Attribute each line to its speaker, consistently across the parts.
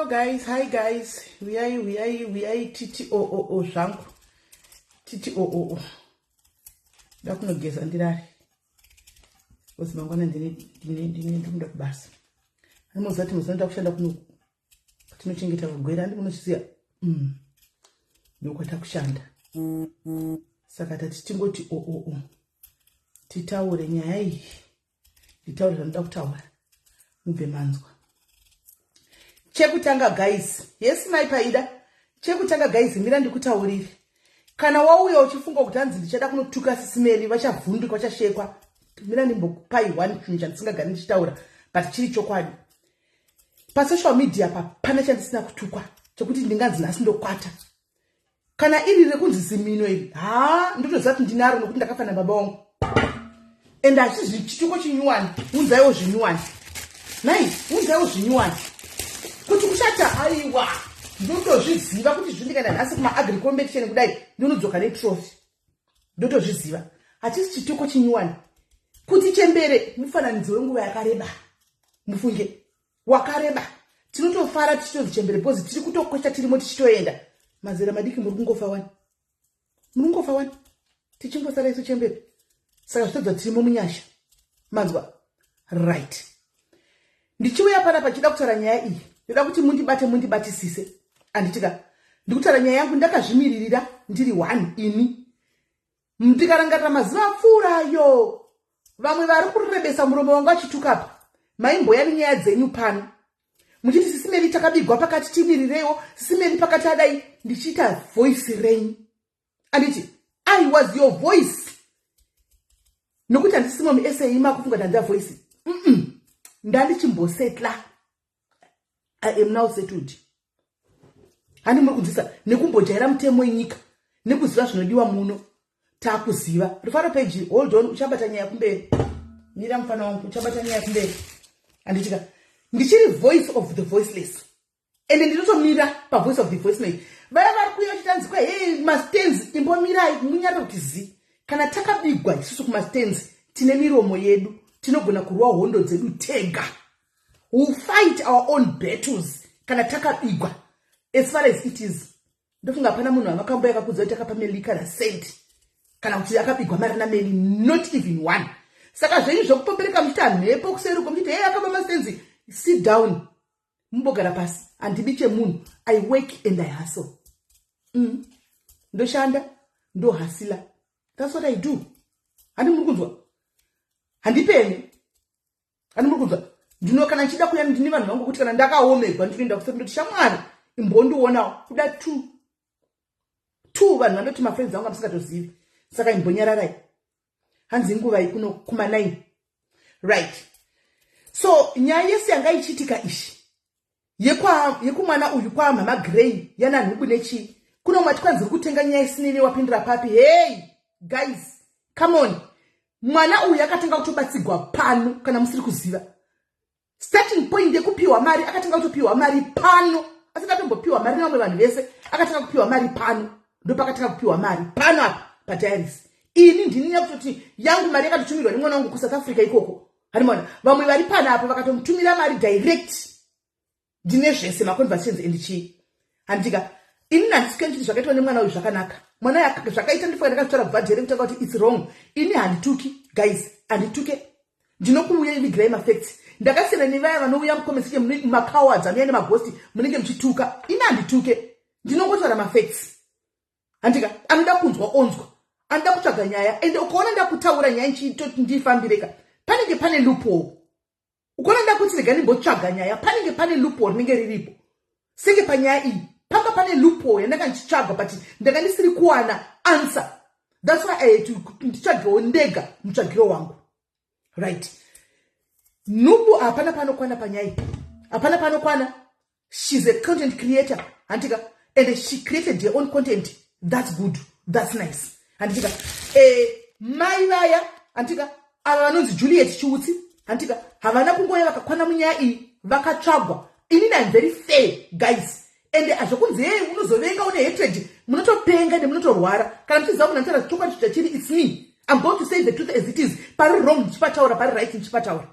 Speaker 1: Hello guys, hi guys. Uyai, uyai, uyai titi o o o zvangu. Titi o o o. Ndakunogeza ndirare. Because mangwana ndine ndine ndine ndinoda kubasa. Anomuziva kuti muziva ndakushanda kuno tinochengeta vagwere handi munozviziva. Ndokwatakushanda. Saka tati tingoti o o o. Titaure nyaya iyi. Nditaure zvandinoda kutaura. Mubve manzwa. Chekutanga guys, yes mai Paida. Chekutanga guys, mira ndikutaurire. Kana wauya uchifunga kuti hanzi ndichada kunotuka sisimeli, vachavhunduka, vachashekwa. Mira ndimbokupai one chinhu chandisingagari ndichitaura, but chiri chokwadi. Pasocial media pa pana chandisina kutukwa chekuti ndinganzi nhasi ndokwata. Kana iri rekunzi zimino iri, ha, ndotoziva kuti ndinaro nokuti ndakafanana baba vangu. And hachisi chituko chinyuwani, unzaiwo zvinyuwani. Nai, unzaiwo zvinyuwani. Kuti kushata aiwa, ndotozviziva kuti zvindikaenda nhasi kuma agri competition kudai, ndinodzoka netrophy. Ndotozviziva. Hachisi chituko chinyuwani. Kuti chembere mufananidzo wenguva yakareba. Mufunge wakareba. Tinotofara tichitonzi chembere because tiri kutokwesha tirimo tichitoenda. Mazera madiki muri kungofa wani. Muri kungofa wani. Tichingosara isu chembere. Saka zvitodza tirimo munyasha. Manzwa? Right. Ndichiuya panapa chida kutaura nyaya iyi. Ndoda kuti mundibate mundibatisise. Anditika. Ndikutaura nyaya yangu ndakazvimiririra ndiri one ini. Ndikarangarira mazuva apfuurayo. Vamwe vari kurebesa muromo wangu vachituka apa. Maimboya nenyaya dzenyu pano. Muchiti sisimeli takabigwa pakati timirirewo, sisimeli pakati adai, ndichiita voice renyu. Anditi, I was your voice. Nokuti handisimo muSA makufunga ndandida voice. Ndandichimbosetla. I am now settled. Handi muri kunzwisa nekumbojaira mutemo yenyika nekuziva zvinodiwa muno. Takuziva. Rufaro page, hold on, uchabata nyaya kumberi. Mira mufana wangu, uchabata nyaya kumberi. Handitika. Ndichiri voice of the voiceless. Ende ndinotomira pa voice of the voiceless. Vaya vari kuuya vachitanzi kwa hey mastands imbomirai munyare kuti zi. Kana takabigwa isusu kumastands tine miromo yedu tinogona kurwa hondo dzedu tega. We fight our own battles kana takabigwa as far as it is. Ndofunga hapana munhu amakambo yakakudza kuti akapa Meli kana cent kana kuti akabigwa mari naMeli, not even one. Saka zvenyu zvekupombereka muchiita mhepo kuseri uko muchiti hey akaba mastands, sit down. Mumbogara pasi. Handibi chemunhu. I work and I hustle. Ndoshanda, ndohasila. That's what I do. Handi muri kunzwa? Handipeni. Handi muri kunzwa? Ndino kana ndichida kuya ndine vanhu vangu kuti kana ndakaomegwa ndinoenda kuseri ndoti shamwari imbondionawo kuda two. Two vanhu vanoti mafriends angu amusingatozivi. Saka imbonyararai. Hanzi nguva iyi kuno kuma 9. Right. So nyaya yese yanga ichiitika ishi yekumwana uyu kwa Mama Grey yana nhubu nechi kuno mwati kwanzi kutenga nyaya isinini wapindira papi. Hey guys, come on. Mwana uyu akatanga kutobatsigwa pano kana musiri kuziva. Starting point yekupiwa mari akatanga kutopiwa mari pano. Asati atombopiwa mari nevamwe vanhu vese akatanga kupiwa mari pano. Ndopakatanga kupiwa mari pano apa padiaries. Ini ndini yakutoti yangu mari yakatotumirwa nemwana wangu kuSouth Africa ikoko. Hanimona vamwe vari pano apo vakatomutumira mari direct. Ndine zvese maconversations and chii. Handika ini handisike ndichiti zvakaitwa nemwana uyu zvakanaka. Mwana uyu zvakaita ndifunga ndakazvitaura kubva jere kutanga kuti it's wrong. Ini handituki guys, handituke. Ndinokuuya ibigirai mafacts. Ndakasiyana nevaya vanouya mucomment section makawards anouya nemagosti munenge muchituka. Ini handituke. Ndinongotaura mafacts. Handika anoda kunzwa onzwa. Anoda kutsvaga nyaya. Ende ukaona ndakutaura nyaya ndichitoti ndifambireka. Panenge pane loophole. Ukaona ndakuti rega ndimbotsvaga nyaya, panenge pane loophole rinenge riripo. Senge panyaya iyi, panga pane loophole yandanga ndichitsvaga but ndanga ndisiri kuwana answer. That's why I had to nditsvagewo ndega mutsvagiro wangu. Right. Nhubu hapana panokwana panyaya iyi. Hapana panokwana. She's a content creator. Handika. And she created her own content. That's good. That's nice. Handika. Mai vaya, handika, ava vanonzi Juliet Chiutsi, handika, havana kungoya vakakwana munyaya iyi, vakatsvagwa. Inini I'm very fair, guys. And azvokunzi hey unozovenga une hatred, munotopenga ende munotorwara. Kana muchiziva munhu anotaura chokwadi chachiri, it's me. I'm going to say the truth as it is. Pari wrong ndichipataura, pari right ndichipataura.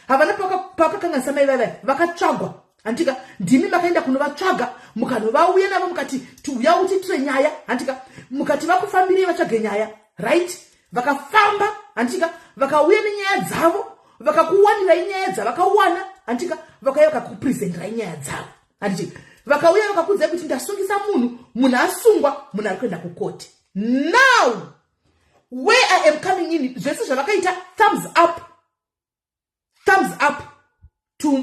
Speaker 1: Havana pakakanganisa mai vaya vakatsvagwa. Handika ndimi makaenda kunovatsvaga, mukanovauya navo, mukati tiuya utiitire nyaya. Handika mukati vakufambirei vatsvage nyaya, right? Vakafamba, handika, vakauya nenyaya dzavo, vakakuwanirai nyaya dzavakawana. Handika vakauya vakakupresenterai nyaya dzavo. Handiti vakauya vakakuudzai kuti ndasungisa munhu, munhu asungwa, munhu ari kuenda kukoti. Now where I am coming in, zvese zvavakaita, thumbs up, thumbs up to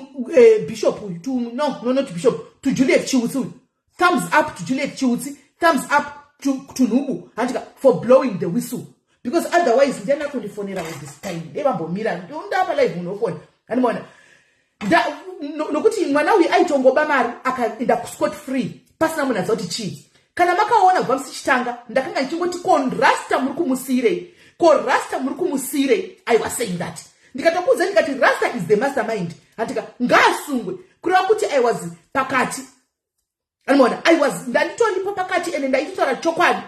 Speaker 1: bishop uyu, to, no, not bishop, to Juliet Chiutsi uyu. Thumbs up to Juliet Chiutsi, thumbs up to Nhubu, handika, for blowing the whistle, because otherwise ndiana kundifonera with this time devambomira ndapa live munhu ofona. Handimaona nokuti mwana uyu aitongoba mari akaenda scot free pasina munhu aziva kuti chii. Kana makaona kubva musi chitanga, ndakanga ndichingoti, "Ko rasta muri kumusiyirei? Ko rasta muri kumusiyirei?" I was saying that, ndikatokuudza ndikati rasta is the mastermind. Handika ngaasungwe, kureva kuti I was pakati. Anomaona I was ndanditoripo pakati ende ndaitotaura chokwadi.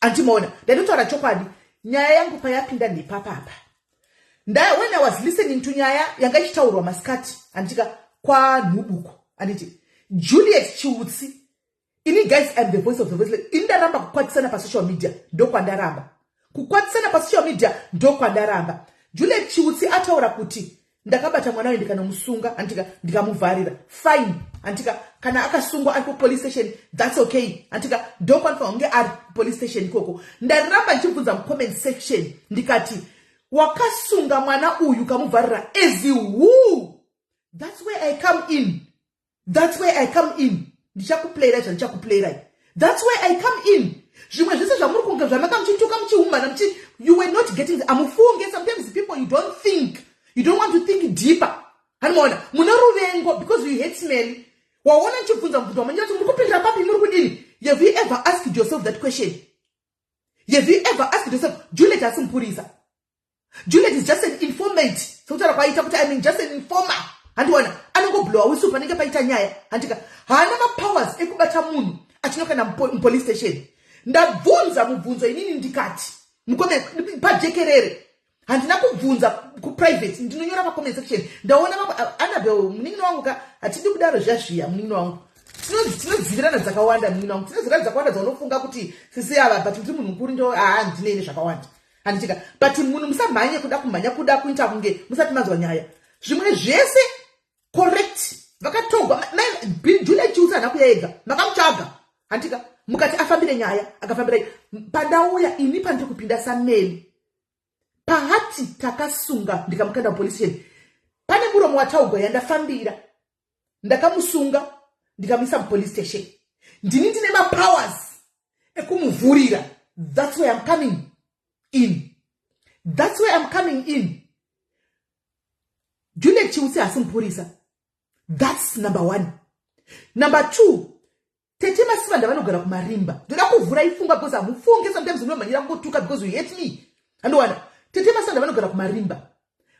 Speaker 1: Andimaona ndaitotaura chokwadi. Nyaya yangu payapinda ndepapapa. When I was listening to nyaya yanga ichitaurwa masikati, handitika, kwanhubuko, handiti Juliet Chiutsi, ini guys, I'm the voice of the voiceless. Ini ndaramba kukwatisana pasocial media, ndokwandaramba kukwatisana pasocial media, ndokwandaramba. Juliet Chiutsi ataura kuti ndakabata mwana uyu ndikanomusunga, handika, ndikamuvharira. Fine, handika, kana akasungwa ari kupolice station, that's okay. Handika ndokwanofanira kunge ari kupolice station ikoko. Ndaramba ndichibvunza mucomment section, ndikati wakasunga mwana uyu ukamuvharira as who? That's where I come in, that's where I come in. Ndichakuplayrai zvandichakuplayrai. That's where I come in. Zvimwe zvese zvamuri kunge zvamaka muchituka, muchiumana, muchi, you were not getting. Amufunge. Sometimes people, you don't think, you don't want to think deeper. Hanimaona mune ruvengo because you hate Smelly. Waona ndichibvunza mubvunzo wamanyira kuti muri kupindira papi, muri kudini? Have you ever asked yourself that question? Have you ever asked yourself? Juliet asi mupurisa. Juliet is just an informant, sekutaura kwaita kuti, I mean, just an informer. Handiona anongoblowa whistle panenge paita nyaya. Handika haana mapowers ekubata munhu achinokana mupolice station. Ndabvunza mubvunzo inini, ndikati mukome pajekerere, handina kubvunza kuprivate, ndinonyora pacomment section. Ndaona vamwe, Annabel munin'ina wangu ka, hatidi kudaro zviya zviya. Munin'ina wangu, tinodzivirana dzakawanda. Munin'ina wangu, tinozivirana dzakawanda dzaunofunga kuti sisi ava, but ndiri munhu mukuru, ndo haa ndinene zvakawanda, handitika. But munhu musamhanye kuda kumhanya kuda kuita kunge musati manzwa nyaya. Zvimwe zvese correct, vakatogwa. Juliet Chiutsi haana kuya ega, makamutsvaga, handika, mukati afambire nyaya, akafambira. Pandauya ini, pandiri kupinda sameli, pahati takasunga ndikamukanda mupolice station, pane muromo wataugwa yandafambira. Ndakamusunga ndikamuisa mupolice station. Ndini ndine mapowers ekumuvhurira. That's where I'm coming in, that's where I'm coming in. Juliet Chiutsi hasi mupurisa. That's number one. Number two, tete Masivanda vanogara kuMarimba. Ndoda kuvhura ipfungwa because hamufunge. Sometimes unomhanyira kungotuka because you hate me. Handiwana tete Masivanda vanogara kuMarimba,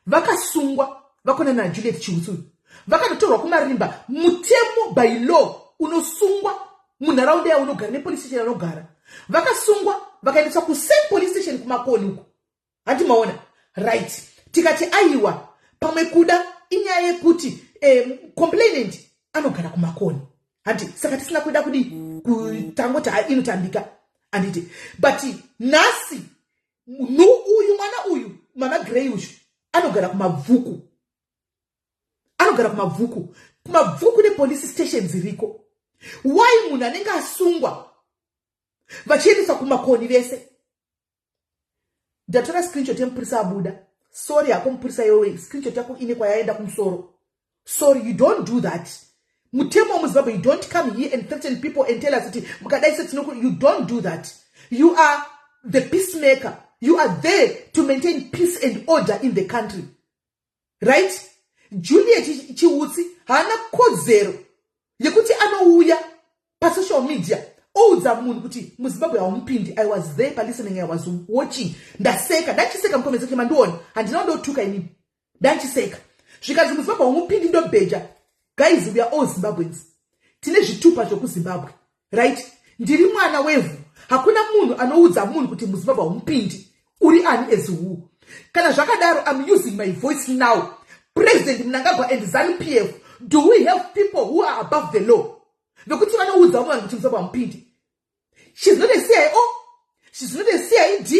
Speaker 1: vakasungwa vakonana naJuliet Chiutsi uyu, vakanotorwa kuMarimba. Mutemo by law, unosungwa munharaunda yaunogara nepolice station yanogara. Vakasungwa vakaendeswa kusame police station kuMakoni uko. Handi maona? Right, tikati aiwa, pamwe kuda inyaya yekuti complainant anogara kuMakoni, handi? Saka tisina kuda kudi kutangoti ha inotambika, handiti? But nhasi uyu mwana uyu, mama Grey uyu, anogara kuMabvuku, anogara kuMabvuku. KuMabvuku nepolice station dziriko. Why munhu anenge asungwa vachiendeswa kuMakoni vese? Ndatora screenshot yemupurisa abuda. Sorry hako mupurisa iwewe, screenshot yako ine kwayaenda kumusoro. Sorry, you don't do that. Mutemo wemuZimbabwe, you don't come here and threaten people and tell us kuti mukadai setinoku. You don't do that. You are the peacemaker. You are there to maintain peace and order in the country, right? Juliet Chiutsi haana kodzero yekuti anouya pasocial media oudza munhu kuti muZimbabwe haumupindi. I was there palistening, I was watching. Ndaseka, ndachiseka mucomment section. Mandiona, handina kundotuka inini, ndachiseka. Zvikanzi muZimbabwe haumupindi, ndobheja. Guys, we are all Zimbabweans, tine zvitupa zvokuZimbabwe, right? Ndiri mwana wevhu. Hakuna munhu anoudza munhu kuti muZimbabwe haumupindi. Uri ani, as who? Kana zvakadaro, I'm using my voice now. President Mnangagwa and ZANU PF, do we have people who are above the law? Vekuti vanoudza vamwe vanhu kuti muZimbabwe hamupindi. She's not a CIO, she's not a CID,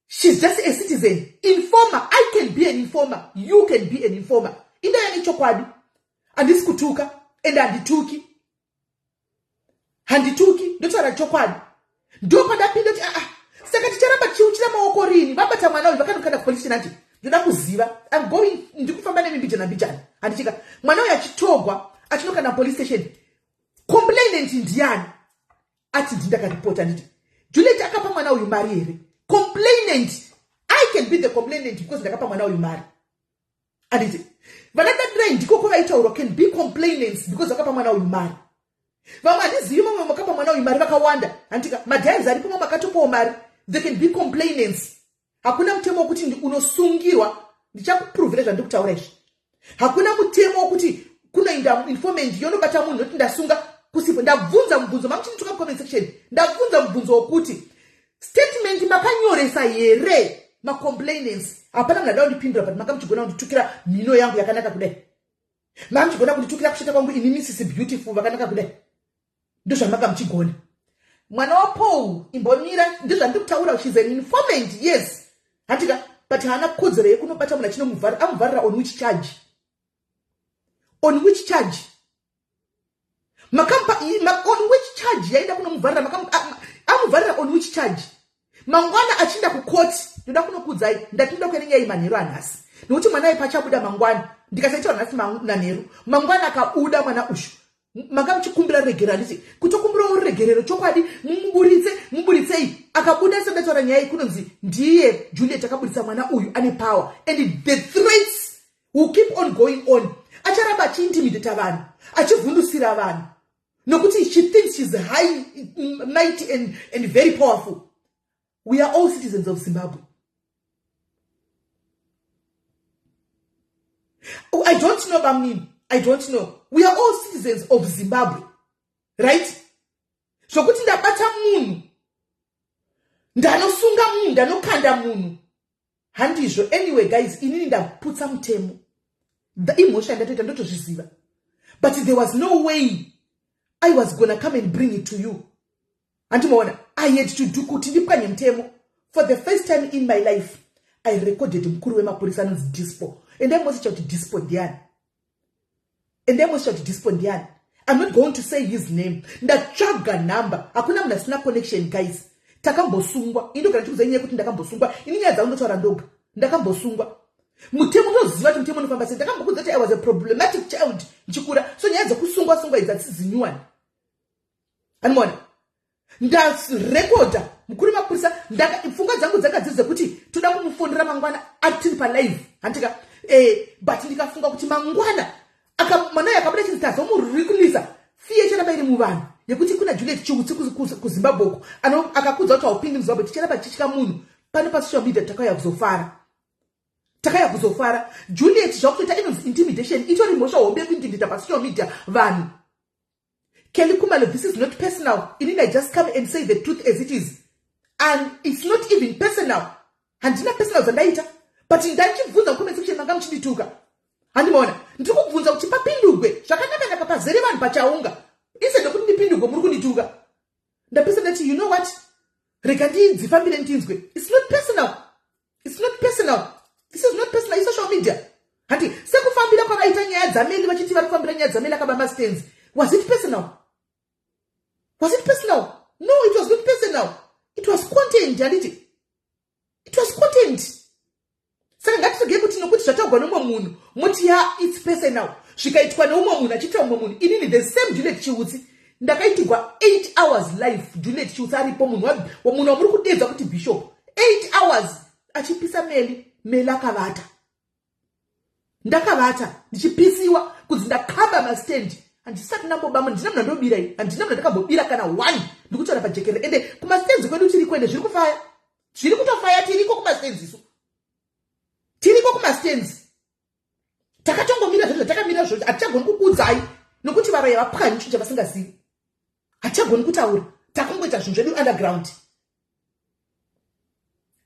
Speaker 1: she's just a citizen informer. I can be an informer, you can be an informer. Indaya nechokwadi, handisi kutuka and handituki, handituki, ndotaura chokwadi. Ndopandapinda kuti aa, saka ticharamba tichiuchira maoko rini? Vabata mwana uyu, vakanokanda kupolice station. Ati ndoda kuziva, I'm going, ndikufamba nemi mbijana mbijana. Handichika mwana uyu achitogwa achinokanda police station, complainant ndiani? Ati ndindakaripota. Nditi Juliet akapa mwana uyu mari here? Complainant, I can be the complainant because ndakapa mwana uyu mari, anditi? Vanadadirai ndikoko vaitaurwa can be complainants because vakapa mwana uyu mari. Vamwe handizivi, mamwe makapa mwana uyu mari vakawanda, handika? Madiaries aripo, mamwe akatopawo mari, they can be complainants. Hakuna mutemo wekuti unosungirwa. Ndichakuprovera zvandiri kutaura izvi. Hakuna mutemo wekuti kunoinda informant yonobata munhu noti ndasunga kusipo. Ndabvunza mubvunzo, mamuchinituka mucomment section. Ndabvunza mubvunzo wokuti statement makanyoresa here macomplainants? Hapana munhu ada kundipindura, but manga muchigona kunditukira mhino yangu yakanaka kudai, manga muchigona kunditukira kushata kwangu ini, Mrs Beautiful vakanaka kudai. Ndozvamanga muchigona. Mwana waPaul imbomira, ndizvandiri kutaura. She's an informant, yes, handika? But haana kodzero yekunobata munhu achinomuvharira. Amuvharira on which charge? On which charge? Makampa on which charge? Yaenda kunomuvharira, amuvharira on which charge? Mangwana achienda kukoti, ndoda kunokudzai, ndati ndoda kuenda nyaya manheru anhasi, nokuti mwana ipa achabuda mangwana. Ndikasaitaura nhasi nanheru, mangwana akabuda mwana ushu, manga muchikumbira ruregerero, handiti? Kutokumbirawo ruregerero chokwadi, mumuburitse, muburitsei. Akabuda sendataura nyaya iyi, kunonzi ndiye Juliet akaburitsa mwana uyu, ane power, and the threats will keep on going on. Acharamba achiintimidata vanhu, achivhundusira vanhu, nokuti she thinks she's high, mighty and very powerful. We are all citizens of Zimbabwe. Oh, I don't know, bamnini, I don't know. We are all citizens of Zimbabwe, right? Zvokuti ndabata munhu, ndanosunga munhu, ndanokanda munhu, handizvo. Anyway guys, inini ndaputsa mutemo, imhosva yandatoita, ndotozviziva, but there was no way I was gonna come and bring it to you. Handimaona, I had to do kuti ndipwanye mutemo. For the first time in my life, I recorded mukuru wemapurisa anonzi Dispo. Endai mosicha kuti Dispo ndiani. Endai mosicha kuti Dispo ndiani. I'm not going to say his name. Ndatsvaga number, hakuna munhu asina connection, guys. Takambosungwa, indogara chikuza nyaya yekuti ndakambosungwa. Ini nyaya dzangu ndotaura ndoga. Ndakambosungwa, mutemo ndoziva kuti mutemo unofamba sei. Ndakambokudza kuti I was a problematic child ndichikura, so nyaya dzekusungwa sungwa idzi hadzizinyuwani. Anomaona, ndarekodha mukuru mapurisa. Pfungwa dzangu dzanga dziri dzekuti toda kumufonera mangwana atiri palive, handika? But ndikafunga kuti mangwana mwana uyu akabuda chinzi tazomurikulisa, fear icharamba iri muvanhu yekuti kuna Juliet Chiutsi kuZimbabwe uko akakudza kuti haupindi muZimbabwe. Ticharamba tichitya munhu pano pasocial media. Takauya kuzofara, takauya kuzofara. Juliet zvakutoita inonzi intimidation, itori mhosva hombe yekuintimidata pasocial media vanhu. Kelly Kumalo, this is not personal. Inini I just come and say the truth as it is, and it's not even personal. Handina personal dzandaita, but ndachibvunza comment section, manga muchindituka. Handimaona, ndiri kubvunza kuti papindugwe zvakanaka-naka, pazere vanhu pachaunga. Instead yokuti ndipindugwe, muri kundituka. Ndapisa ndati, you know what, rega ndidzifambire ndinzwe. It's not personal, it's not personal, this is not personal. Isocial media, handi? Sekufambira kwavaita nyaya dzameli, vachiti vari kufambira nyaya dzameli akaba mastands. Was it personal? Was it personal? No, it was not personal, it was content, handiti? It was content. Saka ngatiregei kuti nokuti zvataurwa neumwe munhu moti ya, it's personal. Zvikaitwa neumwe munhu achiita umwe munhu, inini the same Juliet Chiutsi ndakaitirwa 8 hours live. Juliet Chiutsi aripo, munhu wamuri kudedza kuti bishop, 8 hours achipisa Meli. Meli akavata, ndakavata ndichipisiwa kunzi ndakaba mastendi. Handisati ndambobama, ndina munhu andobira i, handina munhu andakambobira kana one. Ndikutaura pajekerere, ende kumastenzi kwedu tiri kuende, zviri kufaya, zviri kutofaya. Tiriko kumastenzi isu, tiriko kumastenzi. Takatongomira zvezvo zvatakamira zvo, hatichagoni kukuudzai nokuti varoya vapwanyi chinhu chavasingazivi. Hatichagoni kutaura, takungoita zvinhu zvedu underground.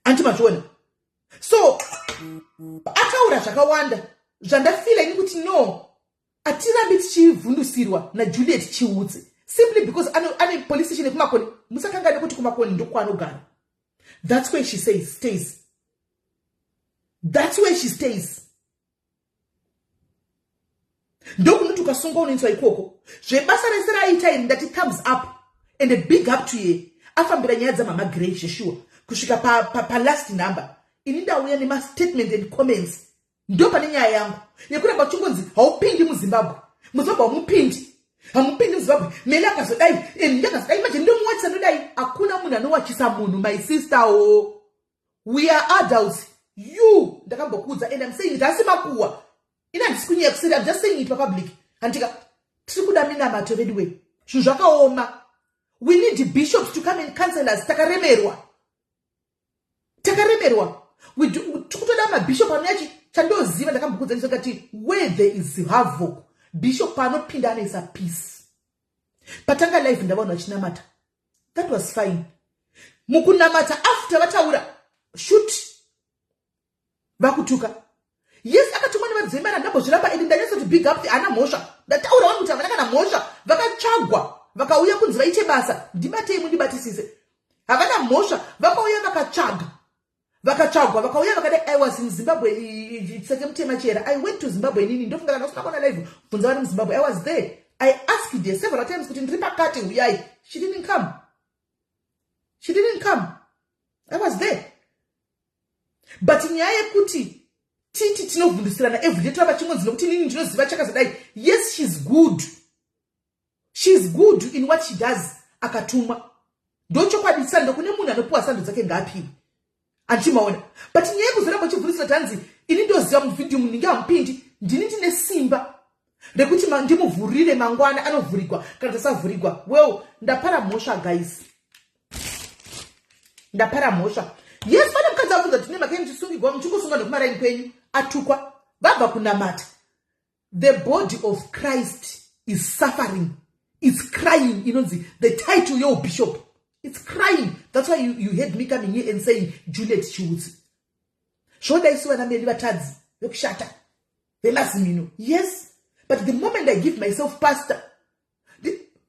Speaker 1: Anti mazviona? So ataura zvakawanda. Zvandafila ini kuti no, atirambi tichivhundusirwa naJuliet Chiutsi simply because ane police station yekuMakoni. Musakangane kuti kuMakoni ndokwaanogara. That's where she says stays, that's where she stays. Ndokunoti ukasungwa unoiswa ikoko. Zvebasa rese raaita iri, ndati thumbs up and a big up to ye. Afambira nyaya dzamama Grey zveshuwa kusvika palast pa, pa number. Ini ndauya nemastatement and comments. Ndo pane nyaya yangu yekuramba uchingonzi haupindi muZimbabwe, muZimbabwe hamupindi, hamupindi muZimbabwe. Mele akazodai, ndakazodai, manje ndomuwachisa, ndodai. Hakuna munhu anowachisa munhu, my sister o. We are adults. You, ndakambokuudza and I'm saying it, asi makuwa ini handisi kunyaya kuseri. I'm just saying it papublic, handika? Tiri kuda minamato vedu we, zvinhu zvakaoma. We need bishops to come and counsel us. Takaremerwa, takaremerwa. Tikutoda mabishop anoyachi. Chandoziva, ndakambokudza ndisakati, where there is havoc, bishop paanopinda anoisa peace. Patanga live, ndavanhu vachinamata, that was fine. Mukunamata, after vataura, shoot, vakutuka. Yes, akatumwa nevadzimai, ndambozviramba ende ndanyatsoti big up, haana mhosva. Ndataura wani kuti havana kana mhosva, vakatsvagwa, vakauya kunzi vaite basa. Ndibatei mundibatisise, havana mhosva. Vakauya vakatsvaga, vakatsvagwa, vakauya vakadai. I was in Zimbabwe, Tseke Mutema Chera. I went to Zimbabwe inini. Ndofunga kana usina kuona live, bvunza vari muZimbabwe. I was there. I asked her several times kuti ndiri pakati, uyai. She didn't come, she didn't come. I was there. But nyaya yekuti titi tinovhundusirana everyday, toramba chingonzi nokuti nini ndinoziva chakazodai. Yes, she's good, she's good in what she does. Akatumwa, ndochokwadi. Sando kune munhu anopiwa sando dzake, ngaapiwe, handichimaona. But nyaya yekuzoramba uchivhundusira, tanzi ini ndoziva muvhidhiyo munhingi hamupindi, ndini ndine simba rekuti ndimuvhurire mangwana anovhurigwa kana tasavhurigwa. Well, ndapara mhosva, guys, ndapara mhosva. Yes, pane mukadzi abvunza, tine mhaka muchisungigwa, muchingosunga nekumaraini kwenyu. Atukwa vabva kunamata. The body of Christ is suffering, it's crying. Inonzi the title youbishop, it's crying. That's why you heard me coming here and saying Juliet Chiutsi. Zvoda isu vana Meli, vatadzi vekushata vemazimino. Yes, but the moment I give myself pastor,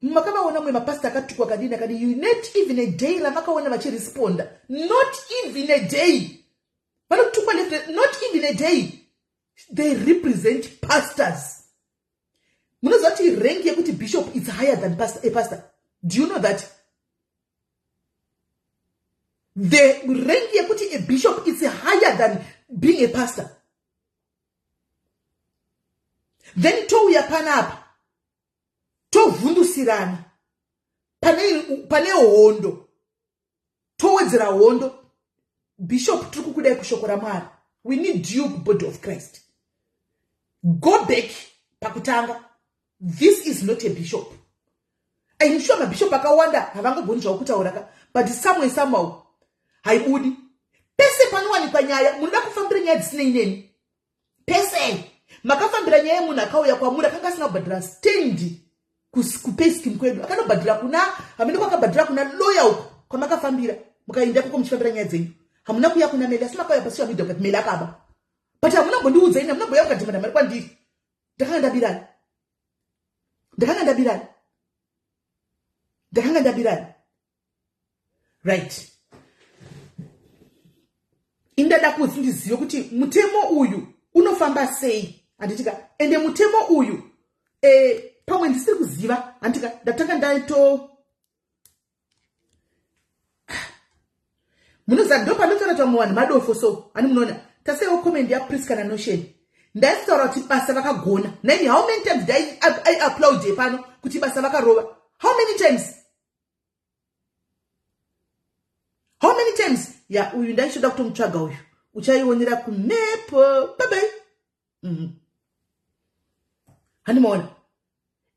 Speaker 1: makavaona mumwe mapasta akatukwa kadini akadi, you not even a day ramakaona vachiresponda, not even a day. Vanotukwa left, not even a day. They represent pastors. Munoziva kuti rank yekuti bishop, it's higher than pastor, a pastor? Do you know that the rank yekuti a bishop is higher than being a pastor? Then touya panapa tovhundusirana pane hondo, towedzera hondo. Bishop, tiri kukudai kushoko raMwari. We need you body of Christ. Go back pakutanga. This is not a bishop. I'm sure mabishop akawanda havangogoni zvavo kutaura ka, but somewhere, somehow haibudi. Pese panowanikwa nyaya, munoda kufambira nyaya dzisinei neni. Pese makafambira nyaya yemunhu akauya kwamuri, akanga asina kubhadhira stand kupay scheme kwedu, akanobhadhira kuna hamene kwakabhadhira, kuna lawyer uko kwamakafambira. Mukaenda ikoko muchifambira nyaya dzenyu, hamuna kuuya kuna Meli, asi makauya pasocial media kukati Meli akaba. But hamuna mbondiudza ini, hamuna mboya mukadhimanda mari kwandiri. Ndakanga ndabirani? Ndakanga ndabirani? Ndakanga ndabirani? Right, indada kuti ndizive kuti mutemo uyu unofamba sei, handitika? Ende mutemo uyu pamwe ndisiri kuziva, handitika? Ndatanga ndaito, munoziva, ndo panotaura kuti vamwe vanhu madofo. So hani munoona tasaiwo comment yaPriska naNotion. Ndaisitaura kuti basa vakagona nani. How many times did I applaud pano kuti basa vakarova? How many times? How many times? Ya, uyu ndaichoda kutomutsvaga uyu. Uchaionera kumhepo. Bye. Handimaona,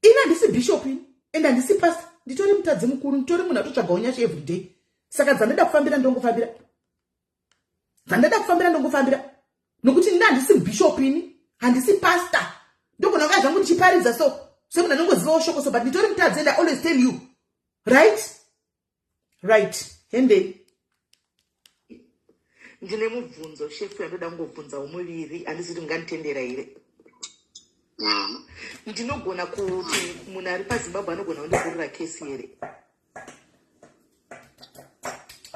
Speaker 1: ini handisi bishop ini and handisi pastor. Nditori mutadzi mukuru, nditori munhu atotsvagawo nyasha every day. Saka dzandoda kufambira ndongofambira, dzandoda kufambira ndongofambira, nokuti ini handisi bishop, ini handisi pastor. Ndogona kunga zvangu ndichiparidza so semunhu anongozivawo shoko so, but nditori mutadzi and I always tell you. Right, hendei. Ndine mubvunzo, shefu, yandoda kungobvunzawo muviri. Handisi kuti munganditendera here? Ndinogona kuti munhu ari paZimbabwe anogona kundivhurira kesi here?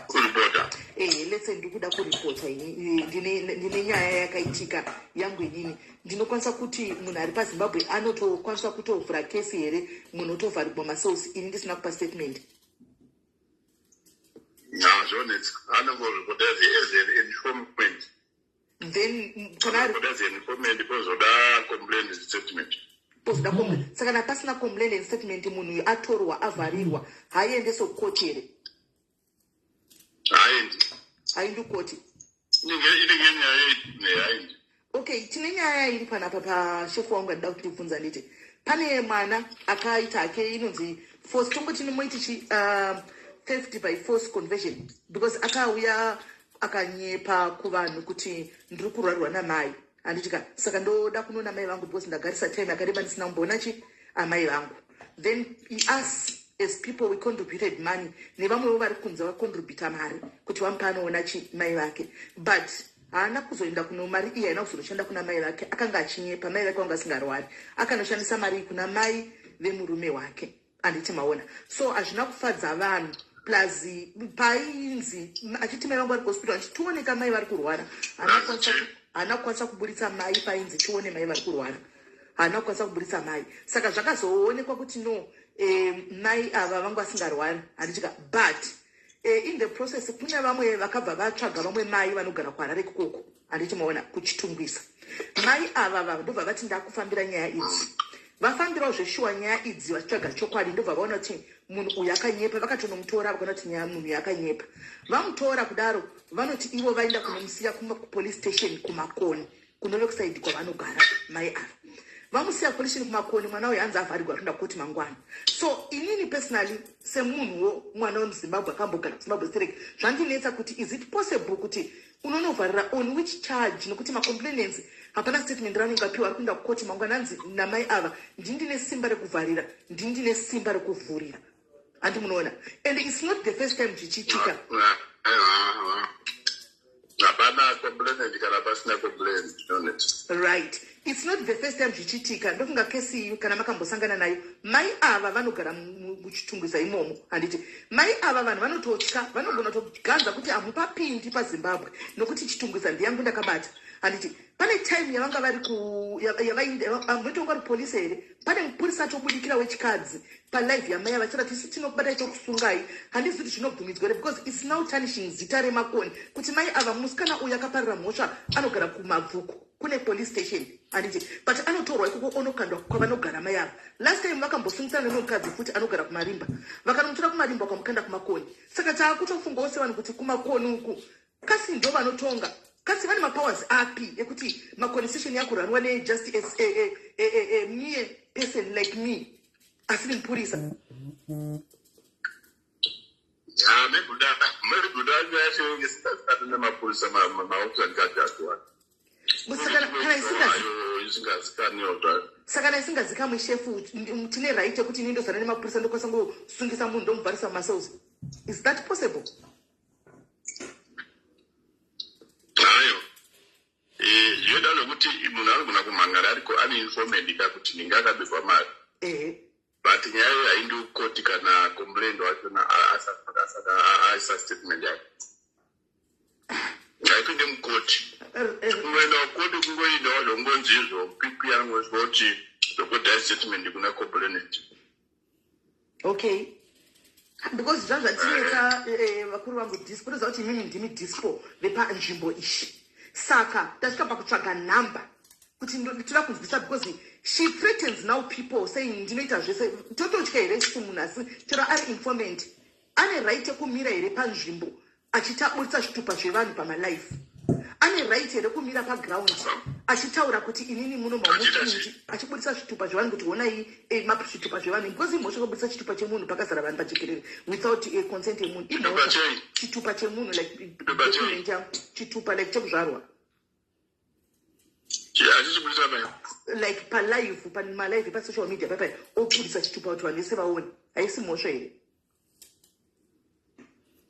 Speaker 2: Kuripota?
Speaker 1: Ehe, let's say ndikuda kuripota ini, ndine nyaya yakaitika yangu inini. Ndinokwanisa kuti munhu ari paZimbabwe anotokwanisa kutovhura kesi here, munhu otovharirwa macells, ini ndisina kupa statement?
Speaker 2: Zvonetsa. Anongoripota as an informant.
Speaker 1: Then kana ari
Speaker 2: As an informant, pozoda complaint statement.
Speaker 1: Pozoda complaint. Saka kana pasina complaint and statement, munhu uyu atorwa, avharirwa, haiendeswe kukoti here?
Speaker 2: Haendi.
Speaker 1: Haendi kukoti?
Speaker 2: Inenge nyaya haendi.
Speaker 1: Okay, tine nyaya iri panapa pashefu wangu andida kuti ndibvunza. Nditi pane mwana akaita hake inonzi force, tongoti moiti chi theft by force conversion, because akauya akanyepa kuvanhu kuti ndiri kurwarirwa namai, handitika? Saka ndoda kunoona mai vangu because ndagarisa time yakareba ndisina kumboona chi amai vangu. Then us as people, we contributed money, nevamwewo vari kunze vacontributa mari kuti vamupe anoona chi mai vake, but haana kuzoenda kuno. Mari iyi haina kuzonoshanda kuna mai vake. Akanga achinyepa, mai vake vanga asingarwari. Akanoshandisa mari iyi kuna mai vemurume wake, handiti maona? So hazvina kufadza vanhu. Plus painzi achiti mai vangu vari kuhospital, achtioneka mai vari kurwara, haana kukwanisa kuburitsa mai. Painzi tione mai vari kurwara, haana kukwanisa kuburitsa mai. Saka zvakazoonekwa kuti no, mai ava vanga vasingarwari, handitika? But in the process kune vamwe vakabva vatsvaga vamwe mai vanogara kuHarare ikoko, handiti maona, kuChitungwiza. Mai ava va ndobva vati ndakufambira nyaya idzi. Vafambirawo zveshuwa nyaya idzi vachitsvaga chokwadi, ndobva vaona kuti munhu uyu akanyepa. Vakatonomutora, vakaona kuti nyaya munhu uyu akanyepa. Vamutora kudaro, vanoti ivo vaenda kunomusiya kupolice station kuMakoni, kunove kusaidi kwavanogara mai ava. Vamusiya kupolice station kuMakoni, mwana uyu hanzi avharirwa, kuenda koti mangwana. So inini personally, semunhuwo mwana wemuZimbabwe akambogara kuZimbabwe sterek, zvandinetsa kuti is it possible kuti unonovharira on which charge, nekuti macomplainants hapana statement raanenge apiwa. Ari kuenda kukoti mangwana, anzi namai ava, ndini simba rekuvharira, ndini simba rekuvhurira, handi munoona? And it's not the first time zvichiitika.
Speaker 2: Hapana complainant kana pasina complaint, zvinonetsa.
Speaker 1: Right, it's not the first time zvichiitika. Ndofunga kesi iyi kana makambosangana nayo, mai ava vanogara muChitungwiza imomo, handiti? Mai ava vanhu vanototya, vanogona kutoganza kuti hamupapindi paZimbabwe nokuti Chitungwiza ndiyangu, ndakabata, handiti? Pane time yavanga vari ku yavainda vari polisi here, pane mupurisa atobudikira wechikadzi palive yamai ava, vachiti isu tinokubata, tokusungai. Handizi kuti zvinobvumidzwa here, because it's now tarnishing zita reMakoni, kuti mai ava, musikana uyu akaparira mhosva anogara kuMabvuku, kune police station, handiti? But anotorwa ikoko onokandwa kwavanogara mai ava. Last time vakambosungisana nemumwe mukadzi futi anogara kuMarimba, vakanomutora kuMarimba vakamukanda kuMakoni. Saka taakutofungawo sevanhu kuti kuMakoni uku kasi ndo vanotonga, kasi vane mapowers api ekuti Makoni station yakuranwa nejust a mere person like me asiri mupurisa?
Speaker 2: Ya, maybe yacho isingazikanwi nemapurisa, maofisa.
Speaker 1: Saka kana isingazi
Speaker 2: Isingazikanwiwo.
Speaker 1: Saka kana isingazikamwi, shefu, tine right yekuti ini ndozana nemapurisa, ndokwanisa ngosungisa munhu, ndomubharisa mumacells? Is that possible?
Speaker 2: Hayo, zvinoda zvokuti munhu anogona kumhangara ariko ane informant ka kuti ninge akabirwa mari. But nyaya iyo haindi kukoti kana complaint wachona aisa statement yake. Haipinde mukoti. Kungoenda kukoti kungoendawo zvongonzi izvo pp anongosvika kuti zvokodhai statement kuna complainant.
Speaker 1: Okay, because zva zvatinetsa, vakuru vangu dispo, toziva kuti imimi ndimi dispo vepanzvimbo ishi. Saka tasvika pakutsvaga nhamba kuti toda kunzwisa, because she threatens now people saying ndinoita zvese. Tototya here isusu? Munhu asi chero ari informant ane right yekumira here panzvimbo achitaburitsa zvitupa zvevanhu pamalive? Ane right here kumira paground achitaura kuti inini muno mamuti, achiburitsa zvitupa zvevanhu kuti honai zvitupa zvevanhu? Because imhosva kuburitsa chitupa chemunhu pakazara vanhu pajekerere without consent yemunhu. Imhosva.
Speaker 2: Chei?
Speaker 1: Chitupa chemunhu, like
Speaker 2: Chitupa chei?
Speaker 1: document yangu, chitupa like chekuzvarwa.
Speaker 2: Achichibudisa mai?
Speaker 1: Like palive, pamalive pasocial media paipai, obudisa chitupa kuti vanhu vese vaone. Haisi mhosva here?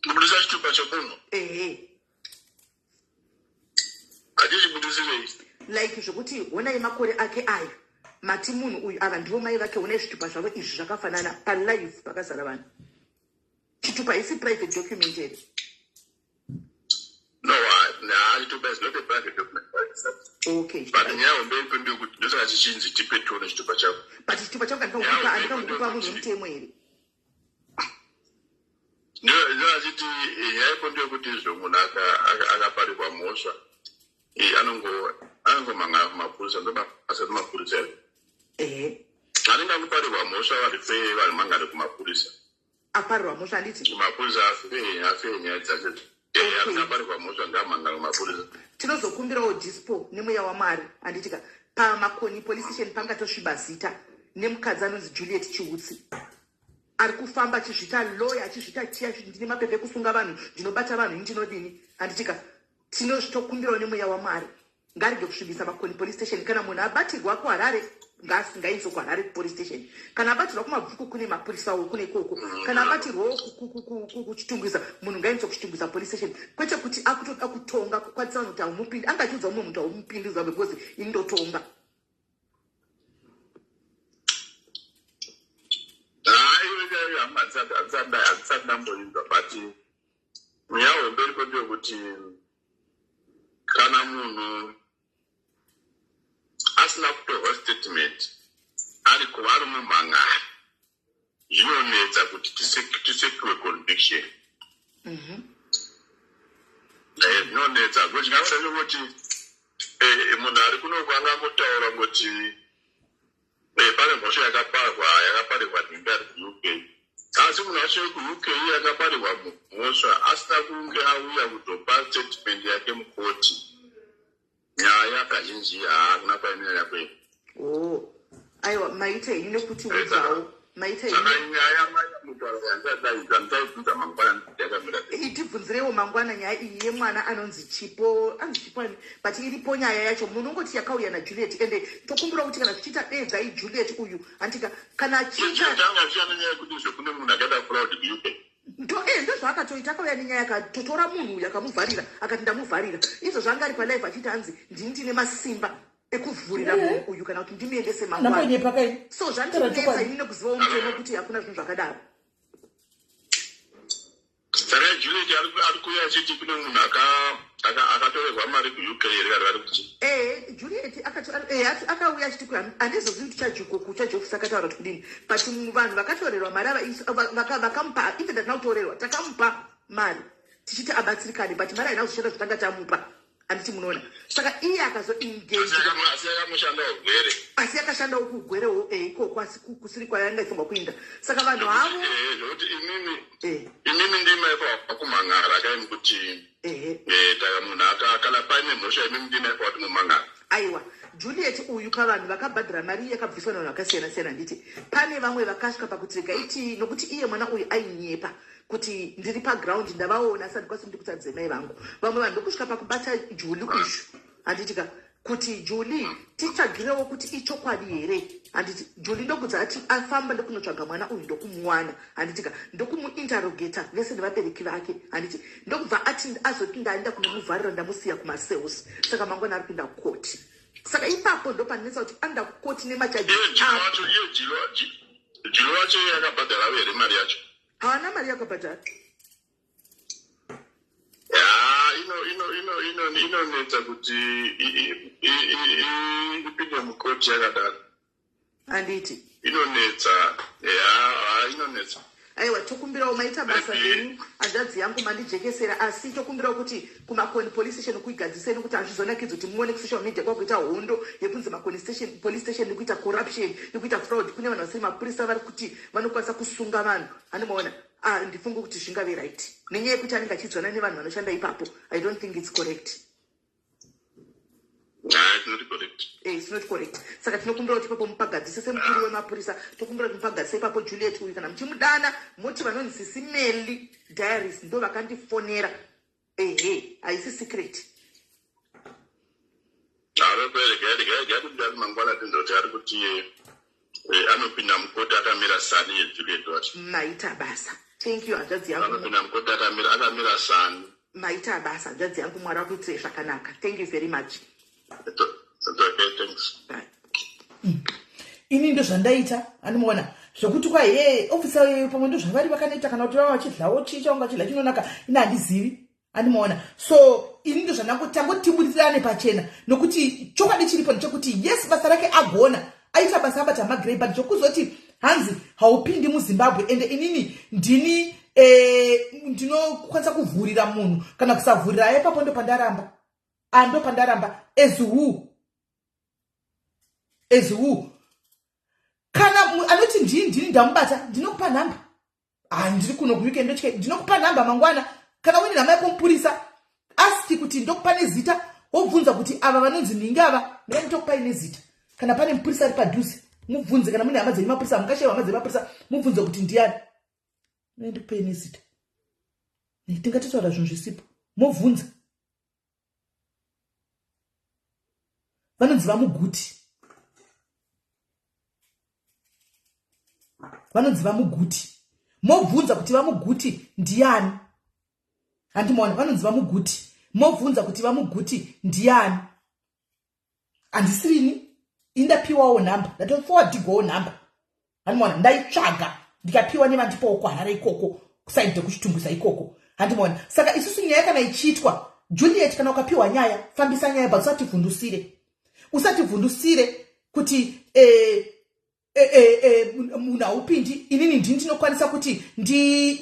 Speaker 2: Kubudisa chitupa chemunhu?
Speaker 1: Ehe.
Speaker 2: Achichibudisirei?
Speaker 1: Like zvokuti honai makore ake ayo. Mati munhu uyu, ava ndivo mai vake, une zvitupa zvavo izvi zvakafanana palive pakazara vanhu. Chitupa isi private document here?
Speaker 2: No, chitupa is not a private document.
Speaker 1: Okay.
Speaker 2: But nyaya hombe ipo ndeyekuti ndosaka chichinzi tipe tione chitupa chako.
Speaker 1: But chitupa chako handingangokupa, handingangokupa munhu wemutemo here?
Speaker 2: Ndoachiti nyaya ipo ndeyekuti izvo munhu akaparirwa mhosva anongomhangana kumapurisa, ndobasa remapurisa iro. Anenge angoparirwa mhosva varifei vanhu mangane kumapurisa.
Speaker 1: Aparirwa mhosva, handiti?
Speaker 2: Mapurisa afeye nyaya dzacho. Akaparirwa mhosva ngaamhangane kumapurisa.
Speaker 1: Tinozokumbirawo dispo nemweya waMwari, handitika? PaMakoni Police Station pangatosviba zita nemukadzi anonzi Juliet Chiutsi, ari kufamba achizvita lawyer, achizvita chiya, ndine mapepa ekusunga vanhu, ndinobata vanhu, ndinodini, handitika? Tinozvitokumbirawo nemweya waMwari, ngarege kusvibisa Makoni Police Station. Kana munhu abatirwa kuHarare, ngaiswe kuHarare Police Station. Kana abatirwa kuMabvuku, kune mapurisawo kune ikoko. Kana abatirwawo kuChitungwiza, munhu ngaendeswe kuChitungwiza Police Station, kwete kuti akutoda kutonga, kukwanisa vanhu kuti haumupindi. Anga achiudza mumwe munhu, haumupindi Zimbabwe because ini ndotonga.
Speaker 2: Handisati ndamboinzwa, but nyaya hombe iripo ndeyekuti kana munhu asina kutorwa statement, ari kuva ari mumhangari, zvinonetsa kuti tisecure conviction. Zvinonetsa kuti chingavada chokuti munhu ari kunoku angangotaura kuti pane mhosva yakaparwa, yakaparirwa nhingi ari kuUK, asi munhu acho wekuUK iye akaparirwa mhosva asina kunge auya kuzopa statement yake mukoti, nyaya kazhinji haakuna kwainonyanya kuenda.
Speaker 1: Oh, aiwa, maita henyu nekutiudzawo, maita
Speaker 2: Saka
Speaker 1: henyu.
Speaker 2: Nyaya mutaura yandichadaidza, ndichaibvunza mangwana yakamira sei.
Speaker 1: Tibvunzirewo mangwana nyaya iyi yemwana anonzi Chipo, anzi Chipo ani, but iripo nyaya yacho. Munongoti yakauya naJuliet, ende tokumbira kuti kana zvichiita dedzai Juliet uyu, handika? Kana achiita
Speaker 2: Tanga zvisiyana nenyaya yekuti zvekune munhu akaita fraud kuUK.
Speaker 1: Ndo ndozvaakatoita. Akauya nenyaya, akatotora munhu uyu, akamuvharira, akati ndamuvharira. Izvo zvanga ari palive achiti hanzi ndini ndine masimba ekuvhurira munhu uyu kana kuti ndimuendese mangwana.
Speaker 3: Ndambonyepa kai?
Speaker 1: So zvandinetsa ini nekuzivawo mutemo kuti hakuna zvinhu zvakadaro.
Speaker 2: Saka Juliet ari kuuya achiti kune munhu akatorerwa mari kuUK here, kana vari kuti?
Speaker 1: Juliet akauya achiti handizozivi kuti chajuko akataura kuti kudini, but vanhu vakatorerwa mari ava vakamupa, even tatina kutorerwa, takamupa mari tichiti abatsirikane, but mari haina kuzoshanda zvatanga tamupa, handiti munoona? Saka iye akazoengage.
Speaker 2: Asi yakamushandawo gwere.
Speaker 1: Asi yakashandawo kugwerewo ikoko, asi kusiri kwayanga ifanirwa kuinda. Saka vanhu havo
Speaker 2: Zvokuti imimi imimi ndimaifa kumhangara kaimi kuti taka munhu kana paine mhosva, imimi ndimaifa kuti mumhangara.
Speaker 1: Aiwa, Juliet uyu, pavanhu vakabhadhara mari yakabviswa navanhu vakasiyana siyana, handiti pane vamwe vakasvika pakuti regaiti, nokuti iye mwana uyu ainyepa kuti ndiri paground, ndavaona, asi handikwanisi kuti ndikutadzei mai vangu. Vamwe vanhu ndokusvika pakubata Juli uyu, handitika, kuti Juli titsvagirewo kuti ichokwadi here, handiti? Juli ndokudza ati afamba ndokunotsvaga mwana uyu, ndokumuwana, handitika, ndokumuinterrogata vese nevabereki vake, handiti? Ndokubva ati azoti ndaenda kunomuvharira, ndamusiya kumacells, saka mangwana ari kuenda kukoti. Saka ipapo ndopanetsa kuti anoenda kukoti nemacharges.
Speaker 2: Iye Jilo wacho, iye Jilo wacho iye akabhadharawo here mari yacho?
Speaker 1: Haana mari yakabhadhara.
Speaker 2: Ya, inonetsa kuti ipinde mukoti yakadaro.
Speaker 1: Handiti?
Speaker 2: Inonetsa, ya, ha, inonetsa.
Speaker 1: Aiwa, tokumbirawo, maita basa zvenyu, hanzvadzi yangu, mandijekesera. Asi tokumbirawo kuti kuMakoni Police Station kuigadzisei, nekuti hazvizonakidzi kuti muone kusocial media kwakuita hondo yekunzi Makoni Station, Police Station nekuita corruption, nekuita fraud. Kune vanhu vasiri mapurisa vari kuti vanokwanisa kusunga vanhu, handimaona? Ah, ndifunge kuti zvingave right nenyaya yekuti anenge achidzwana nevanhu vanoshanda ipapo. I don't think it's correct.
Speaker 2: Nah, it's not correct.
Speaker 1: It's not correct. Saka tinokumbira kuti ipapo mupagadzise semukuru wemapurisa, tokumbira kuti mupagadzise ipapo Juliet uyu. Kana muchimudana, moti vanonzi Sisi Melly Diaries ndo vakandifonera. Ehe, haisi secret.
Speaker 2: Regai mangwana tinzoti ari kuti anopinda mukoti akamira sani, yeJuliet wacho.
Speaker 1: Maita basa, thank you, hanzvadzi yangu.
Speaker 2: Anopinda mukoti akamira sani.
Speaker 1: Maita basa, hanzvadzi yangu, Mwari akuitirei zvakanaka. Thank you very much.
Speaker 2: It's okay, thanks.
Speaker 1: Bye. Ini ndozvandaita, anomuona zvekuti kwa he ofisa pamwe ndozvavari vakanoita, kana kuti vava vachidlawo chii chaunga chidla chinonaka, ini handizivi, andimaona. So ini ndozvandangotibudirirane pachena, nokuti chokwadi chiripo ndechekuti yes, basa rake agona, aita basa, abata magrey, but zvokuzoti hanzi haupindi muZimbabwe, ende inini ndini ndinokwanisa kuvhurira munhu kana kusavhurira, ipapo ndo pandaramba, ando pandaramba. As who? As who? Kana anoti ndini ndamubata, ndinokupa nhamba. Handiri kuno kuUK, ndotye. Ndinokupa nhamba mangwana. Kana uine nhamba yako mupurisa, aski kuti ndokupa nezita, wobvunza kuti ava vanonzi ningi ava, ndinga nditokupai nezita. Kana pane mupurisa ari padhuze, mubvunze. Kana mune hama dzenyu mapurisa, mukashaiwa hama dzemapurisa, mubvunze kuti ndiani, ndikupei nezita. Tingatitaura zvinhu zvisipo. Mobvunza, vanonzi vaMuguti, vanonzi vaMuguti. Mobvunza kuti vaMuguti ndiani, handimaona. Vanonzi vaMuguti, mobvunza kuti vaMuguti ndiani. Handisirini, indapiwawo nhamba, ndatoforwardwawo nhamba, handimaona. Ndaitsvaga, ndikapiwa nevandipawo kuHarare ikoko, kuside kuChitungwiza ikoko, handimaona. Saka isusu nyaya kana ichiitwa, Juliet, kana ukapiwa nyaya, fambisa nyaya, but usativhundusire, usativhundusire kuti munhu haupindi. Inini ndini ndinokwanisa kuti ndini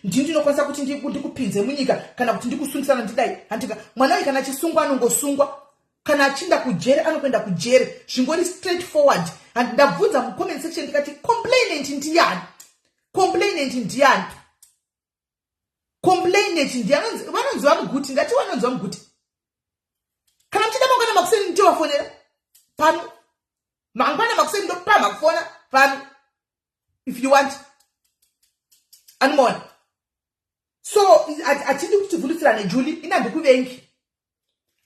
Speaker 1: ndinokwanisa kuti ndikupinze munyika kana kuti ndikusungisana, ndidai, handika. Mwana uyu kana achisungwa, anongosungwa. Kana achinda kujere, anokuenda kujere. Zvingori straight forward. And ndabvunza mucomment section ndikati, complainant ndiani? Complainant ndiani? Complainant ndiani? Vanonzi vaMuguti. Ndati vanonzi vaMuguti. Kana muchida, mangwana makuseni nditovafonera pano. Mangwana makuseni ndopamha kufona pano if you want, animona. So hatidi kuti tivhundutsirane, Julie. Ini handikuvengi,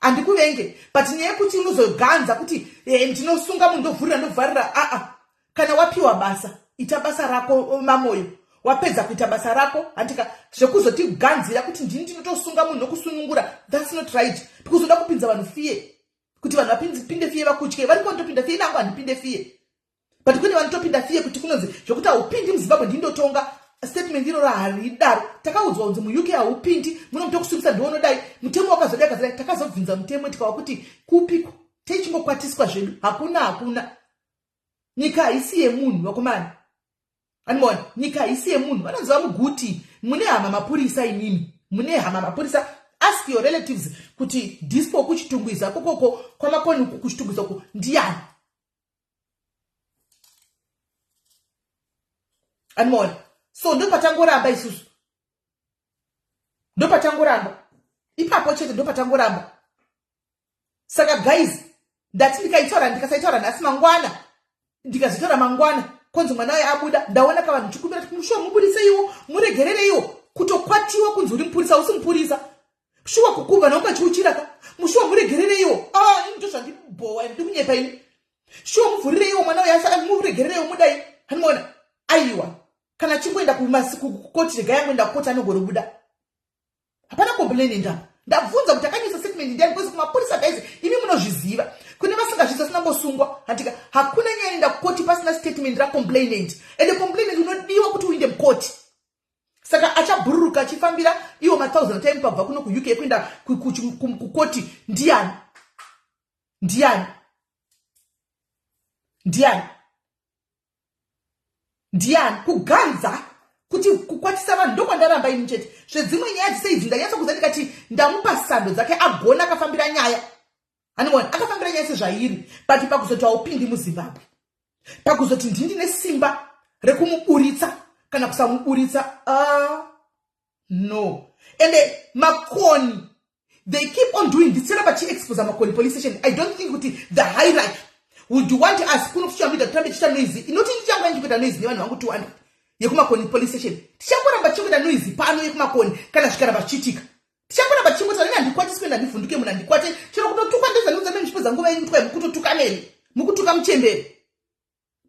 Speaker 1: handikuvenge, but nyaya yekuti unozoganza kuti ndinosunga munhu, ndovhurira, ndovharira, aa. Kana wapiwa basa, ita basa rako, Mamoyo. Wapedza kuita basa rako, handika. Zvekuzotiganzira kuti ndini ndinotosunga munhu nokusunungura, that's not right, because uda kupinza vanhu fear, kuti vanhu vapinde fear, vakutye. Variko vanotopinda fear, inangu handipinde fear, but kune vanotopinda fear kuti kunonzi zvokuti haupindi muZimbabwe, ndindotonga. Statement iroro haridaro. Takaudzwa kunzi muUK haupindi muno, mutokusungisa, ndionodai mutemo wakazodai, akazodai. Takazobvunza mutemo, tikawa kuti kupiko? Teichinokwatiswa zvedu. Hakuna, hakuna. Nyika haisi yemunhu, vakomana, animona. Nyika haisi yemunhu. Vanonzi vaMuguti, mune hama mapurisa inini, mune hama mapurisa. Ask your relatives kuti dispo kuChitungwiza kokoko kwaMakoni, kuChitungwiza uku, ndiani, animona. So ndopatangoramba isusu, ndopatangoramba ipapo chete, ndopatangoramba. Saka guys, ndati ndikaitaura, ndikasaitaura nhasi, mangwana ndikazotaura mangwana, konzi mwana waye abuda. Ndaona kavanhu chikumbira kuti mushuwa muburiseiwo, muregerereiwo. Kutokwatiwa kunzi uri mupurisa, usi mupurisa. Shuwa kukumba naunga chiuchira ka. Mushuwa muregerereiwo. Ah, ini ndozvandibhowa, ndikunyepa ini. Shuwa muvhurireiwo mwana uyo, asa muregerereiwo, mudai, handimaona. Aiwa, kana chingoenda kukoti, regai angoenda kukoti, anogorobuda. Hapana complainant apa. Ndabvunza kuti akanyisa statement ndiani, because kumapurisa, guys, imi munozviziva, kune vasingazvizi, vasingambosungwa, handika. Hakuna nyaya inoenda kukoti pasina statement racomplainant, ende complainant unodiwa kuti uinde mukoti. Saka achabhururuka achifambira iwo mathousand time pabva kuno kuUK kuenda kukoti ndiani? Ndiani? Ndiani? Ndiani? Kuganza kuti kukwatisa vanhu, ndokwandaramba ini chete. Zvezimwe nyaya dzise idzi, ndanyatsa kuziva, ndikati ndamupa sando dzake, agona, akafambira nyaya, hanimona, akafambira nyaya sezvairi. But pakuzoti haupindi muZimbabwe, pakuzoti ndini nesimba rekumuburitsa kana kusamuburitsa, no. Ende Makoni, they keep on doing this, chero vachiexposa Makoni police station. I don't think kuti the hierarchy would want us kuno kusocial media tirambe tichiita noise. Inoti ndichanguva ndichikuita noise nevanhu vangu 200 yekuMakoni police station. Tichangoramba tichikuita noise pano yekuMakoni kana zvikaramba zvichiitika. Tichangoramba tichingoti ini handikwatiswi kuenda, ndivhunduke munhu, handikwate chero kutotukwa. Ndezvandiudza mene muchipedza nguva yenyu kutwa, mukutotuka neni, mukutuka muchembere,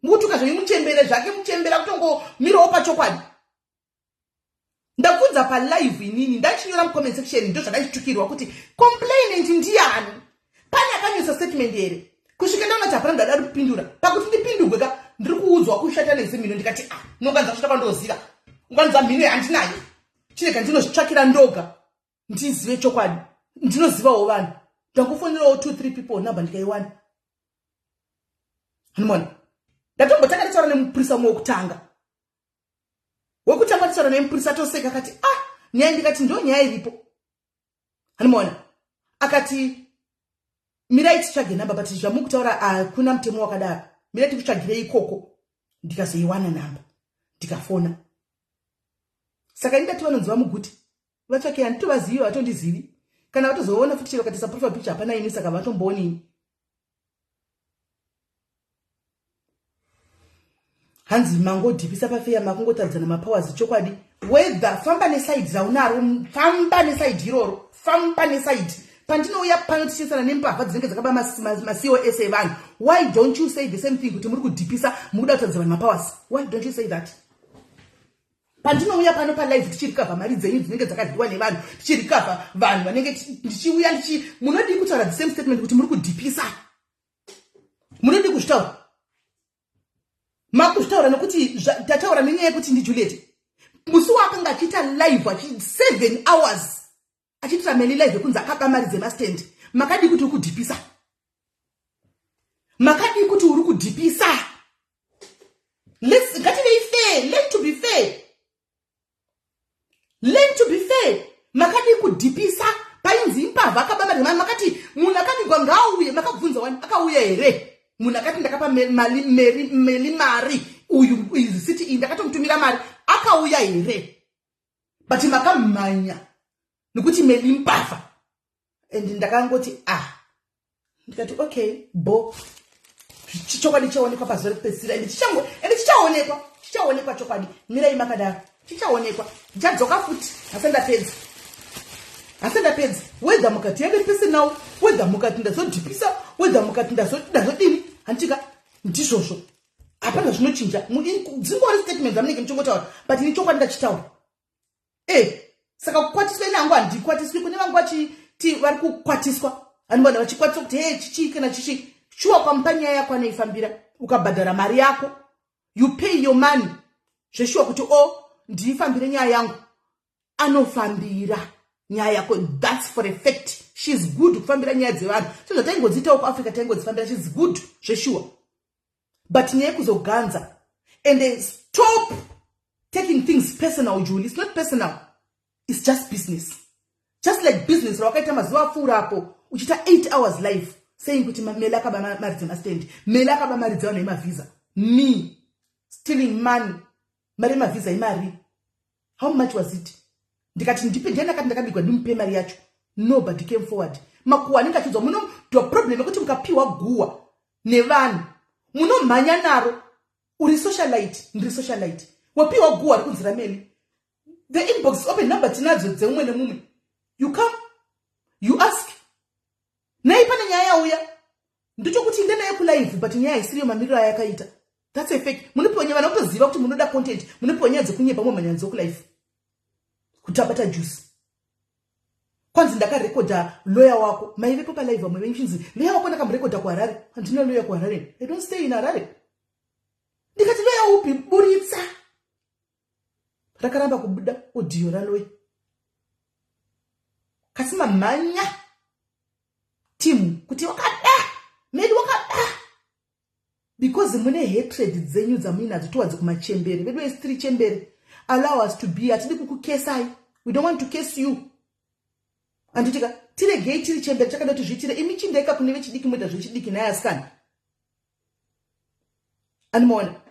Speaker 1: mukutuka zvenyu muchembere zvake, muchembera kutongomirawo pachokwadi. Ndabvunza palive inini, ndachinyora mucomment section, ndo zvandaichitukirwa kuti complainant ndiani? Pane akanyisa statement here? Kusvika ndaona kuti hapana ndada kupindura. Pakuti ndipindurwe ka, ndiri kuudzwa kushata nezimhino. Ndikati, "Ah, unonganza kushata kwandoziva, unganza mhino handinayo, chirega ndinozvitsvakira ndoga ndizive chokwadi." Ndinozivawo vanhu, ndangofonerawo two three people, namba ndikaiwana. Anomona ndatombotanga nditaura nemupurisa umwe wekutanga, wekutanga nditaura nemupurisa, toseka. Akati, "Ah, nyaya." Ndikati, "Ndo nyaya iripo." Anomaona akati, "Mirai titsvage namba, but zvamukutaura hakuna mutemo wakadaro, mirai tikutsvagirei ikoko." Ndikazoiwana namba, ndikafona. Saka indati vanonzi vaMuguti, vatsvake, handitovazivi, vatondizivi. Kana vatozoona futi chero katisa profile picture, hapana ini, saka vatomboonini. Hanzi mangodhipisa pafeya, makungotaridzana mapowers. Chokwadi, whether famba neside raunaro, famba neside iroro, famba neside. Pandinouya pano tichisana nembavha dzinenge dzakaba maCOS evanhu, why don't you say the same thing, kuti muri kudhipisa, muri kuda kutaridza vanhu mapowers? Why don't you say that? Pandinouya pano palive tichirecover mari dzenyu dzinenge dzakadyiwa nevanhu, tichirecover vanhu vanenge ndichiuya ndichi, munodii kutaura the same statement kuti muri kudhipisa? Munodii kuzvitaura? Makuzvitaura nekuti tataura nenyaya yekuti ndiJuliet. Musi waakanga achiita live achi 7 hours achiitira Meli live yekunzi akaba mari dzemastand, makadii kuti uri kudhipisa? Makadii kuti uri kudhipisa? Ngativei fair. Learn to be fair, learn to be fair. Makadii kudhipisa painzi imbavha, akaba mari? Makati munhu akavigwa ngaauye, makabvunza wani, akauya here munhu akati ndakapa Meli mari? Uyu risiti iyi, ndakatomutumira mari, akauya here? But makamhanya nekuti Meli mbavha. And ndakangoti, ah, ndikati, "Okay, bo chokwadi chaonekwa pazuva rekupedzisira." Ende ende chichaonekwa, chichaonekwa chokwadi. Mirai makadaro, chichaonekwa. Ndichadzoka futi, hasi ndapedza, hasi ndapedza. Whether mukati yave personal, whether mukati ndazodhipisa, whether mukati ndazodini, handitika ndizvozvo, hapana zvinochinja. Dzingori statement dzamunenge muchingotaura, but ini chokwadi ndachitaura. E, saka kukwatiswa, ini hangu handikwatiswi. Kune vangu vachiti vari kukwatiswa, hanivana vachikwatiswa kuti he, chichi kana chichi. Shuwa, kwamupa nyaya yako anoifambira. Ukabhadhara mari yako, you pay your money zveshuwa kuti o oh, ndiifambire nyaya yangu, anofambira nyaya yako. That's for a fact. She's good kufambira nyaya dzevanhu, sezvataingodziitawo kuAfrica, taingodzifambira. She's good zveshuwa, but nyaya yekuzoganza. And stop taking things personal, Julie. It's not personal, it's just business, just like business rawakaita mazuva apfuura apo, uchiita 8 hours live saying kuti Meli akaba mari dzemastand, Meli akaba mari dzevanhu vemavhisa. Me stealing money? Mari yemavhisa imari? How much was it? Ndikati ndipe, ndiani akati ndakabigwa ndimupe mari yacho? Nobody came forward. Makuhwa anenge achiudzwa muno, ndo problem yekuti mukapiwa guhwa nevanhu munomhanya naro. Uri socialite, ndiri socialite, wapiwa guhwa rikunzi raMeli, the inbox open, number tinadzo dzeumwe nemumwe. You come, you ask, "Nei pane nyaya yauya?" Ndochokuti inde naye kulive, but nyaya isiriyo mamiriro ayakaita. That's a fake. Munopiwa nyaya, vana kutoziva kuti munoda content, munopiwa nyaya dzekunyepa, momhanya nadzo kulive kuti abata juice. Kwanzi ndakarekodha loya wako, maivepo palive vamwe venyu, chinzi loya wako ndakamurekodha kuHarare. Handina loya kuHarare, I don't stay in Harare. Ndikati, "Loya upi? Buritsa." Rakaramba kubuda audio raloya. Kasi mamhanya timu kuti wakada Meli, wakada, because mune hatred dzenyu dzamuinadzo towards kumachembere vedu. Esitiri chembere, allow us to be. Hatidi kukukesai, we don't want to case you, handitika? Tiregei tiri chembere, takada kuti zviitire. Imi chindaika kune vechidiki, moita zvechidiki naye asikana. Animaona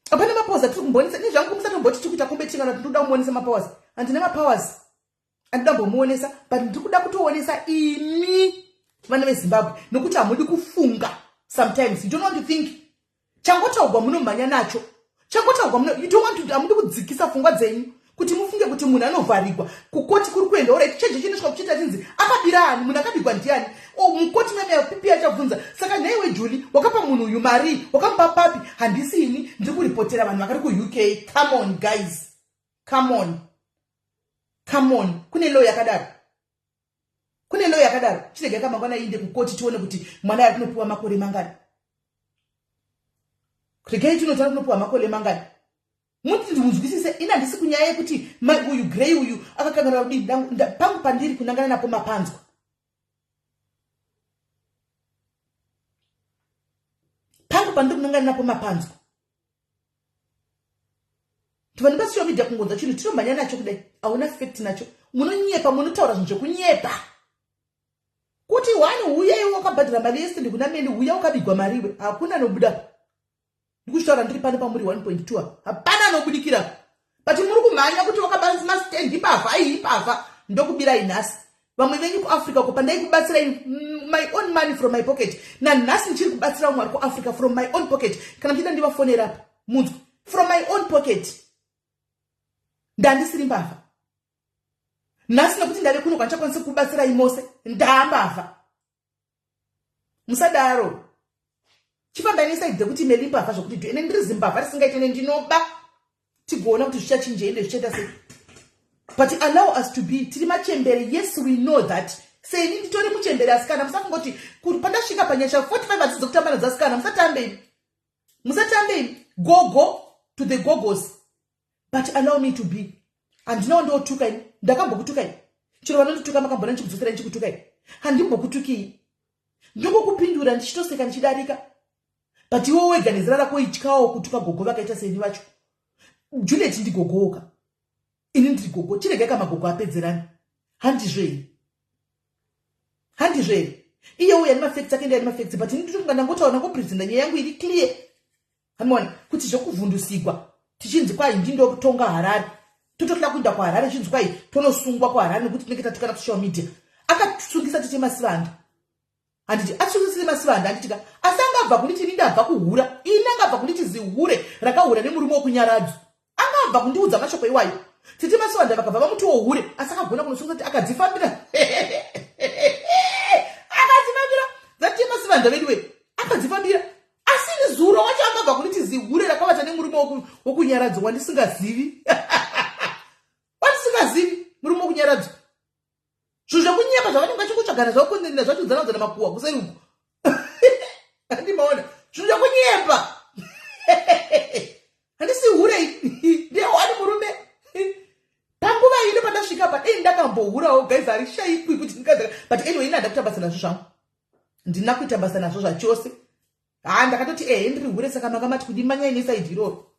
Speaker 1: hapana mapowers atiri kumboonesa. Ini zvangu musatomboti tiri kuita competition kana tinoda kumuonesa mapowers. Handina mapowers andida mbomuonesa, but ndiri kuda kutoonesa imi vana veZimbabwe, nokuti hamudi kufunga. Sometimes you don't want to think. Changotaugwa munomhanya nacho, changotaugwa muno, you don't want to, hamudi kudzikisa pfungwa dzenyu kuti mufunge kuti munhu anovharigwa kukoti kuri kuenda. Alright, cheje chinosvika kuchita chinzi akabira ani, munhu akabigwa ndiani? Mukoti meme pipi achabvunza, "Saka nhaiwe Julie, wakapa munhu uyu mari, wakamupa papi?" Handisi ini, ndiri kuripotera vanhu vakari kuUK. Come on guys, come on, come on. Kune law yakadaro? Kune law yakadaro. Chirega kamangwana iinde kukoti tione kuti mwana ari kunopiwa makore mangani. Regai tinotara kunopiwa makore mangani. Muti ndinzwisise ini handisi kunyaya yekuti mai uyu grey uyu akakanganwa kudii pangu pandiri kunangana napo mapanzwa. Pangu pandiri kunangana napo mapanzwa. Vanhu pasocial media kungonza chinhu tinomhanya nacho kudai hauna fact nacho. Munonyepa, munotaura zvinhu zvekunyepa. Kuti one huya iwe wakabhadhara mari yestand kuna Meli, huya wakabigwa mari iwe, hakuna anobuda. Ndikuzvitaura ndiri pano pamuri 1.2, hapana anobudikira. But muri kumhanya kuti wakabanzi mastand ipavha, ai ipavha, ndokubirai nhasi. Vamwe venyu kuAfrica uko pandaikubatsirai my own money from my pocket. Nanhasi ndichiri kubatsira vamwe vari kuAfrica from my own pocket. Kana muchida ndivafonera apa, munzwe. From my own pocket. Ndandisiri mbavha. Nhasi nekuti ndave kuno kwandichakwanisa kubatsirai mose, ndaambavha. Musadaro. Chifambai nesaidhi dzekuti Meli mbavha zvokuti dhu. Ene ndiri zimbavha risingaiti, ene ndinoba. Tigoona kuti zvichachinja ende zvichaita sei. But allow us to be. Tiri machembere. Yes, we know that. Seni nditori muchembere asikana. Musafunga kuti pandasvika panyasha 45 hadzisi dzekutamba nadzo asikana. Musatambe imi. Musatambe imi. Gogo to the gogos. But allow me to be. Handinawo ndotuka ini. Ndakambokutuka ini. Chero vanondituka makambona ndichikudzosera ndichikutuka ini. Handimbokutukii. Ndingokupindura ndichitoseka ndichidarika. But iwe wega nezera rako ityawo kutuka gogo vakaita seni vacho. Juliet ndigogoka. Ini ndiri gogo. Chiregai kamagogo apedzerani. Handizvo here? Handizvo here? Iye uya nemafacts ake ndiye nemafacts, but ini ndinofunga ndangotaura ndangopresenta nyaya yangu iri clear. Hamona kuti zvekuvhundusigwa tichinzi kwai ndindokutonga Harare. Totoda kuenda kuHarare chinzi kwai tonosungwa kuHarare nekuti tinenge tatukana kusocial media. Akatisungisa Tete Masivanda. Handiti atisungisa Tete Masivanda handiti ka? Asi angabva kunditi ini ndabva kuhura. Ini angabva kunditi zihure rakahura nemurume wekunyaradzo. Angabva kundiudza mashoko iwayo. Tete Masivanda vakabva vamutiwo hure asi akagona kunosungisa kuti akadzifambira. Akadzifambira. Dzatete Masivanda vedu we. Akadzifambira. Asi ini zuro wacho angabva kunditi zihure rakavata nemurume wokunyaradzo wandisingazivi. Wandisingazivi murume wokunyaradzo. Zvinhu zvekunyepa zvavanenge vachingotsvagana zvavo kunenera zvacho udzana makuhwa kuseri uko. Handimaona. Zvinhu zvekunyepa. Handisi hure ini. Ndiye wani murume. Panguva ino pandasvika pa dei ndakambohurawo guys harishaikwi kuti ndikadza. But anyway ini handina kuita basa nazvo zvangu. Ndina kuita basa nazvo zvachose. Ha ndakatoti ehe ndiri hure saka manga mati kudi manyai nesaidi iroro.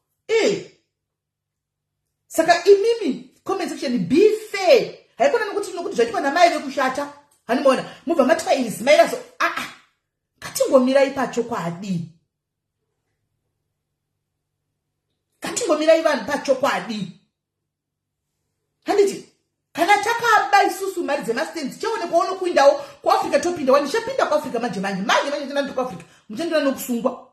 Speaker 1: Saka imimi comment section be fair. Haikona nokuti nokuti zvaitwa namai vekushata. Handimaona mubva mati kwa iri zimai razo. Ah ah. Ngatingomirai pachokwadi. Ngatingomirai vanhu pachokwadi. Handiti kana takaba isusu mari dzemastands chaonekwa unokuindawo kuAfrica topinda wani chapinda kuAfrica manje manje manje manje tina ndiri kuAfrica muchandira nokusungwa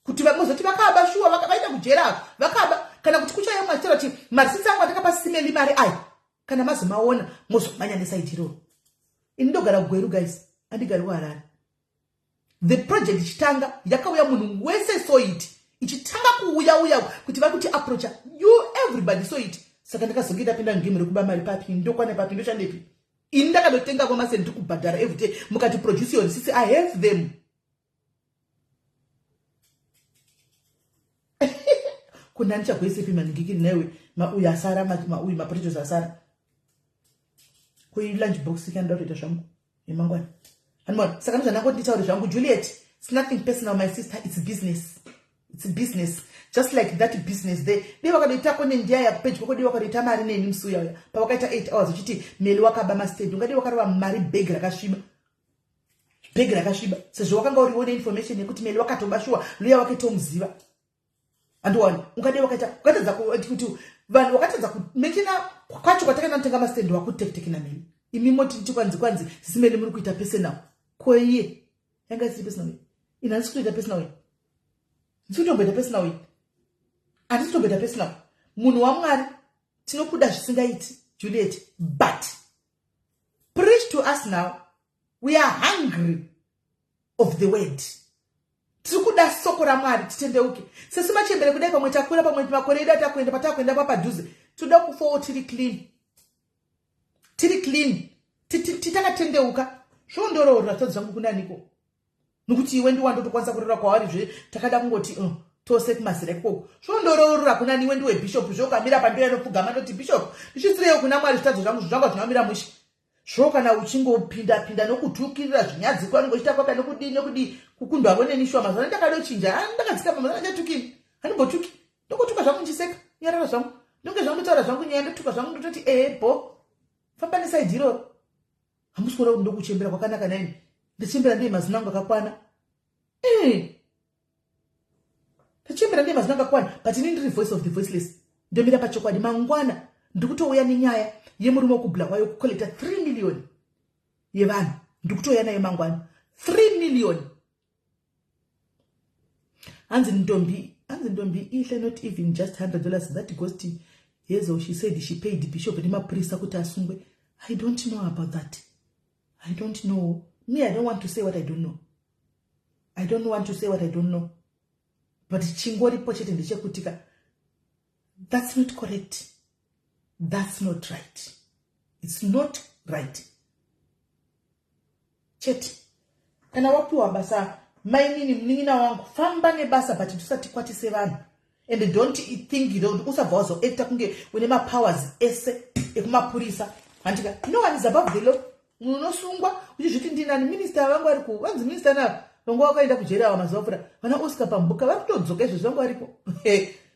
Speaker 1: kuti mozoti vakaba shuwa vaenda kujera ava vakaba kana kuti kuchaya mwachitaura kuti marisitsi angu andakapa simeli mari aya kana mazomaona mozomanya nesaidi iroro. Ini ndogara kuGweru guys, andigari kuHarare. The project ichitanga yakauya munhu wese saw it ichitanga kuuya uya kuti vari kuti approacha you everybody saw it. Saka ndakazonge ndapinda mugame rekuba mari papi ndokwana papi ndoshandepi. Ini ndakatotenga kwa ndiri kubhadhara everyday mukati produce your receipts I have them. Kuna ndichagoisepi maningikiri naiwe mauyu asara mauyu mapotatoes asara. Kui lunch box kana ndotoita zvangu yemangwana. Hanimona saka ndozvandangoti nditaure zvangu Juliet. It's nothing personal my sister, it's business. It's business. Just like that business there. Dei vakadoita kone ndiya yakupedyo kodi vakadoita mari neni musi uya uya. Pavakaita 8 hours uchiti Meli wakaba mastand. Ungadei wakarova mari bag rakasviba. Bag rakasviba. Sezvo wakanga uriwo neinformation yekuti Meli wakatoba shuwa, luya wake tomuziva. Andiwani, ungadei wakaita ukatadza kuti vanhu wakatadza kumentiona kwacho kwatakaenda kutenga mastand wakutekiteki naMeli. Imi moti kwanzi kwanzi sisi Meli muri kuita personal. Ko iye yanga isiri personal. Ini handisi kutoita personal. Ndisi kutomboita personal. Handisi kutomboita personal. Munhu waMwari tinokuda zvisingaiti Juliet, but preach to us now. We are hungry of the word. Tiri kuda soko raMwari titendeuke. Sesu machembere kudai pamwe takura pamwe makore edu atakuenda patakuenda papadhuze. Toda kufawo tiri clean. Tiri clean. Titakatendeuka. Zvondoroorera tadzi zvangu kunaniko? Nokuti iwe ndiwa ndotokwanisa kurora kwavari zve takada kungoti tose kumazira ikoko. Zvondoroorera kunani iwe ndiwe bishop zve ukamira pandoya nopfugama ndoti bishop ndisvitsirewo kuna Mwari zvitadzo zvangu zvangu zvinomira mushe. Zvo kana uchingopinda pinda nokutukirira zvinyadzi kwangu uchiita kwaka nokudii nokudii kukundwa voneni shuwa mazuva ndakadochinja ndakadzika mazuva andatukini handimbotuki ndokutuka zvangu ndichiseka nyarara zvangu ndonge zvangu ndotaura zvangu nyaya ndotuka zvangu ndototi ehe bo famba nesaidi iroro hamusi kuona kuti ndokuchembera kwakanaka naini ndachembera ndiye mazino angu akakwana ee ndachembera ndiye mazino akakwana but ini ndiri voice of the voiceless ndomira pachokwadi mangwana ndikutouya nenyaya yemurume wekubulawayo kucollecta 3 million yevanhu ndikutouya nayo mangwana 3 million hanzi ndombi hanzi ndombi ihle not even just 100 dollars that ghost yezo she said she paid bishop nemapurisa kuti asungwe. I don't know about that. I don't know. Me, I don't want to say what I don't know. I don't want to say what I don't know. But chingoripo chete ndechekutika that's not correct. That's not right. It's not right. Chete. Kana wapiwa basa mainini munin'ina wangu famba nebasa but tusatikwatise vanhu. And don't think don't usabva wazoacta kunge une mapowers ese ekumapurisa. Handika no one is above the law. Munhu unosungwa uchizviti ndinani minister vangu vari ku vanzi minister navo vangu vakaenda kujeri ava mazuva apfuura vana Oscar Pambuka vari kutodzoka izvezvi vangu varipo.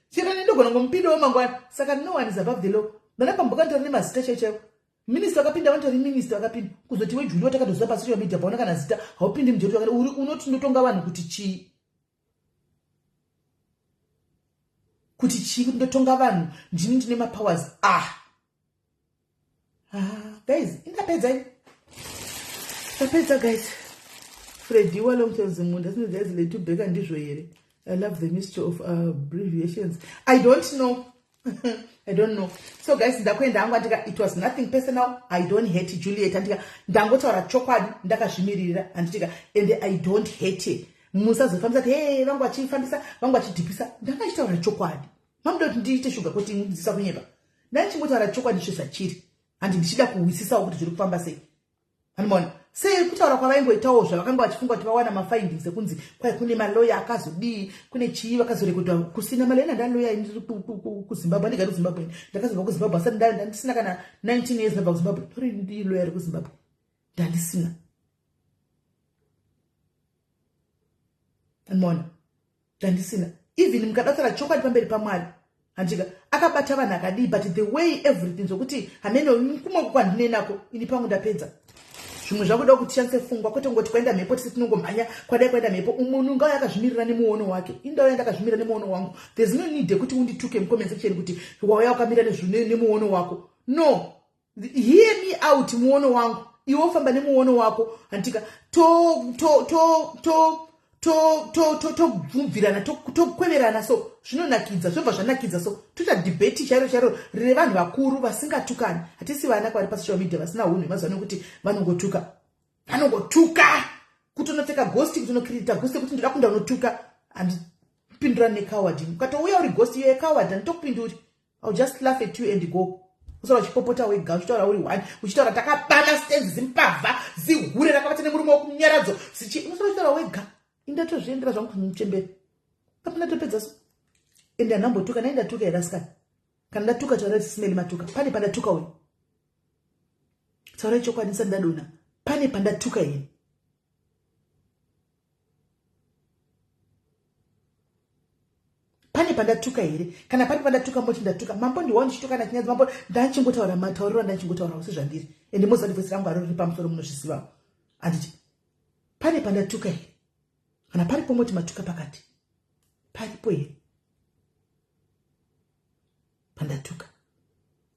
Speaker 1: Chero ini ndogona ngomupindawo mangwana. Saka no one is above the law. Vana Pambuka nditori nemazita chaiwo chaiwo. Minister vakapinda vanotori minister vakapinda. Kuzoti weJuli watakatoziva pasocial media paona kana zita haupindi mujeri wakati uri unoti ndotonga vanhu kuti chii? Kuti chii kuti ndotonga vanhu ndini ndine mapowers ah. Ah, guys, indapedza ini. Ndapedza guys. Freddy Walongton Zimunda sinodzi Letu Baker ndizvo here? I love the mystery of abbreviations. I don't know. I don't know. So guys, ndakuenda hangu andika it was nothing personal. I don't hate Juliet andika ndangotaura chokwadi ndakazvimirira anditika and I don't hate her. Musazofambisa kuti hey vangu vachifambisa vangu vachidhipisa ndakachitaura chokwadi. Mamuda kuti ndiite sugar kuti ndidzisa kunyepa. Ndachingotaura chokwadi zvezvachiri. Handi ndichida kuhwisisawo kuti zviri kufamba sei. Anoona sei kutaura kwavaingoitawo zvavakanga vachifunga kuti vawana mafindings ekunzi kwai kune maloya akazodii kune chii vakazorekodwa kusina maloya ndaloya ndiri kuZimbabwe andigari kuZimbabwe ndakazobva kuZimbabwe asati ndandisina kana 19 years ndabva kuZimbabwe tori ndi loya rekuZimbabwe ndandisina. Anoona ndandisina even mukadatsara chokwadi pamberi paMwari handika akabata vanhu akadii but the way everything zvokuti hamene kumwe kwandinenako ini pangu ndapedza zvimwe zvakuda kuti tishandise pfungwa kwete kungoti kwaenda mhepo tisi tinongomhanya kwadai kwaenda mhepo munhu ngauya akazvimirira nemuono wake indauya ndakazvimirira nemuono wangu. There's no need yekuti undituke mucomment section kuti wauya wakamira nemuono wako. No, hear me out muono wangu iwe ufamba nemuono wako handika to to to to to to to tobvumvirana tokweverana so zvinonakidza zvobva zvanakidza so toita debate chairo chairo rine vanhu vakuru vasingatukani. Hatisi vana kwavari pasocial media vasina hunhu vemazuva nekuti vanongotuka vanongotuka kutonopfeka ghost kutonokirita ghost yekuti ndoda kunda unotuka handipindura necoward. Ukatouya uri ghost iye coward handitokupinduri. I'll just laugh at you and go. Usara uchipopota wega uchitaura uri one uchitaura takabana stands zimbavha zihure rakabata nemurume wekunyaradzo zichi unosara uchitaura wega indatozviendera zvangu kumuchembere papana topedza so ende handambotuka nai ndatuka here asikana kana ndatuka taurai tisimeli matuka pane pandatuka uyu taurai chokwadi ndisati ndadonha pane pandatuka here pane pandatuka here kana pane pandatuka moti ndatuka mambo ndiwa ndichituka nachinyadzi mambo ndachingotaura matauriro andachingotaura sezvandiri ende moziva kuti voice rangu harori riri pamusoro munozvizivawo handiti pane pandatuka here kana paripo moti matuka pakati paripo here pandatuka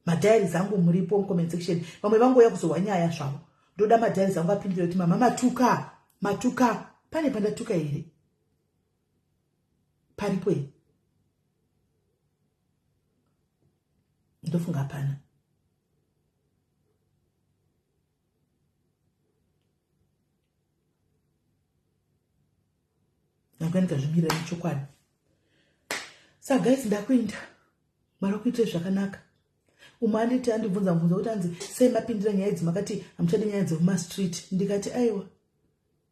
Speaker 1: madiaries angu muripo mucomment section vamwe vangouya kuzohwa nyaya zvavo ndoda madiaries angu apindure kuti mama matuka matuka pane pandatuka here paripo here ndofunga hapana. Ndakuenda ndikazvimirira nechokwadi. Saka guys ndakuenda. Mwari wakuitire zvakanaka. Umwe anditi andibvunza mubvunzo kuti anzi, "Sei mapindira nyaya idzi? Makati hamuchadi nyaya dzemumastreet." Ndikati, "Aiwa,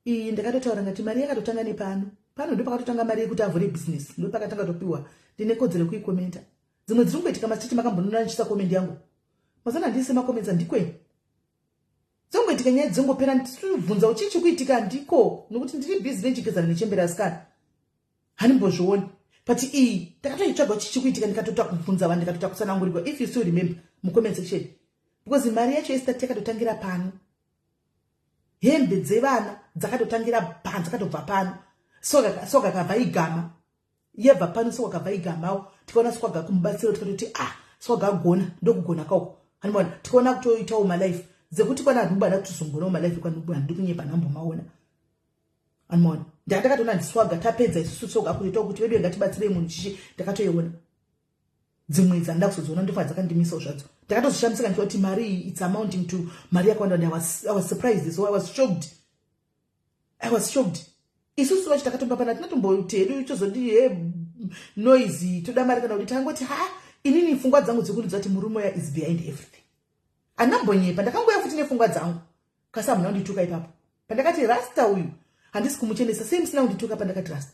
Speaker 1: iyi ndakatotaura ngati mari yakatotanga nepano. Pano ndo pakatotanga mari yekuti avhure bhizinesi, ndo pakatanga topiwa. Ndine kodzero yekuikomenta. Dzimwe dziri kungoitika mastreet, makambonona ndichisa comment yangu? Mazana handise macomments, handikweni. Dzongoitika nyaya, dzongopera. Ndibvunza kuti chii chikuitika, handiko, nokuti ndiri busy nechigezana nechembera asikana, handimbozvioni. But iyi ndakatoitsvaga kuti chichikuitika, ndikatota kubvunza vanhu, ndikatota kutsanangurirwa, if you still remember, mucomment section, because mari yacho yesitati yakatotangira pano. Hembe dzevana dzakatotangira pano, dzakatobva pano. Soga kabva igama yebva pano, soga kabva igamawo. Tikaona Swaga kumubatsiro, tikatoti, "Ah, Swaga agona." Ndokugona kauko, hanimona. Tikaona kutoitawo malife dzekuti kwana nhumbu kutozongonawo malife kwanhumbu. Handidi kunyepa, nhambomaona, hanimona. Ndakatoona ndiswaga tapedza isusu, Soga kutoitawo kuti vedu ngatibatsirei munhu chichi. Ndakatoiona dzimwe dzandida kuzodziona, ndofa dzakandimisawo zvadzo. Ndakatozoshamisika ndichoti mari iyi, it's amounting to mari yakawanda. I was surprised, so I was shocked, I was shocked. Isusu vacho takatomba pana tinotomboti hedu tozodi he noise, toda mari kana kuti tangoti ha. Inini pfungwa dzangu dzekundidza kuti murume uya is behind everything. Handambonyepa, ndakangoya futi nepfungwa dzangu, kasi hamuna kundituka ipapo pandakati rasta uyu handisi kumuchenesa. Sei musina kundituka pandakati rasta?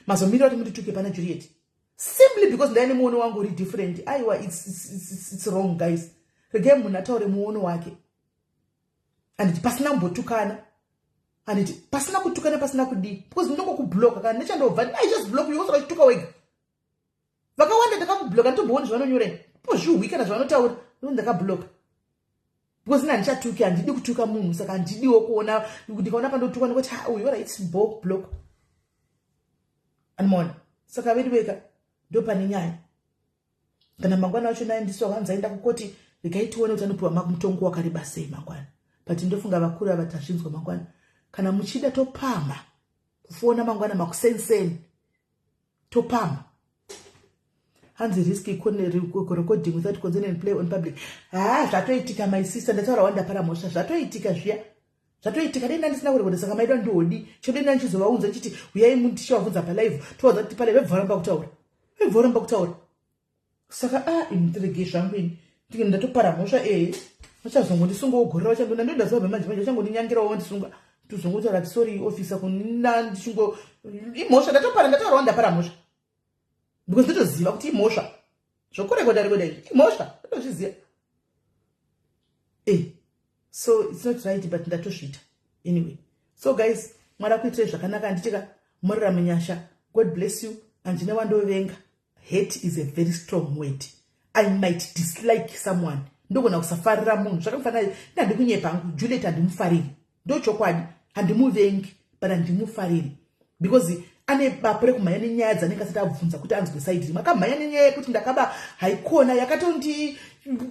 Speaker 1: Mazomirira kuti mundituke pana Juliet simply because ndaine muono wangu uri different. Aiwa, it's wrong, guys. Regai munhu ataure muono wake, handiti? Pasina kumbotukana, handiti? Pasina kutukana, pasina kudii, because ndinongokubloka kana ndichandobva. I just block you, wosara uchituka wega. Vakawanda ndakakubloka, nditombooni zvavanonyora, pozvihwi kana zvavanotaura. Ndo ndakabloka because ina handichatuki, handidi kutuka munhu, saka handidiwo kuona. Ndikaona pandotukwa ndikuti, "Ha, uyu, alright, bo block." Anomaona. Saka vedu veka, ndo pane nyaya. Kana mangwana wacho naendiswa, kwanzi aenda kukoti, regai tione kuti anopiwa mutongo wakareba sei mangwana. But ndofunga vakuru ava tazvinzwa. Mangwana kana muchida, topamha kufona mangwana makusenseni, topamha. Hanzi risk recording without consent and play on public. Ha, zvatoitika, my sister. Ndataura wandapara mhosva, zvatoitika zviya, zvatoitika. Dei ndandisina kurekoda, saka maida ndodi chodei? Ndichizovaunza ndichiti uyai, tichivabvunza palive, tovaudza kuti palive vebva varamba kutaura, vebva varamba kutaura. Saka a ini ndirege zvangu, ini ndinge ndatopara mhosva. Ehe, vachazongondisungawo gore, vachandona ndondaziva manje manje, vachangondinyangirawo vandisunga, tozongotaura kuti sorry officer, kunina ndichingo imhosva ndatopara. Ndataura wandapara mhosva because ndotoziva kuti imhosva zvokurekoda rekoda izvi, imhosva, ndotozviziva. So it's not right, but ndatozviita anyway. So guys, Mwari akuitirai zvakanaka, handitika? Murarame nyasha. God bless you. Handina wandovenga. Hate is a very strong word. I might dislike someone, ndogona kusafarira munhu. Zvakafanana ndandikunyepa hangu, Juliet handimufariri, ndochokwadi. Handimuvengi, but handimufariri because ane bapo rekumhanya nenyaya dzanenge asati abvunza kuti anzwe side rimwe. Akamhanya nenyaya yekuti ndakaba, haikona yakatondi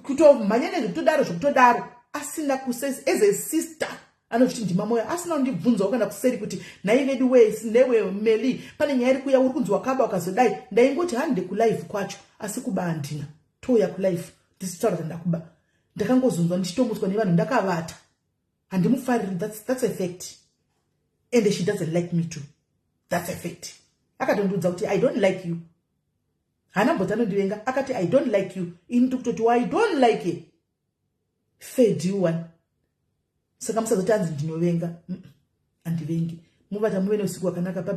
Speaker 1: kutomhanya nezvekutodaro, zvekutodaro, asina as a sister anozviti ndima moyo, asina kundibvunzawo kana kuseri kuti, "Nhai vedu we, newe Meli, pane nyaya iri kuya, uri kunzi wakaba ukazodai." Ndaingoti hande kulife kwacho, asi kuba handina. Touya kulife ndisitaura kuti ndakuba. Ndakangozonzwa ndichitomutswa nevanhu ndakavata. Handimufariri, that's a fact, and she doesn't like me too, that's a fact. Akatondiudza kuti, "I don't like you." Haana mboti anondivenga, akati, "I don't like you." Ini ndikutoti, "I don't like it." Fair deal one. Saka musazoti anzi ndinovenga. Handivengi. Muvata muve neusiku wakanaka. Bye.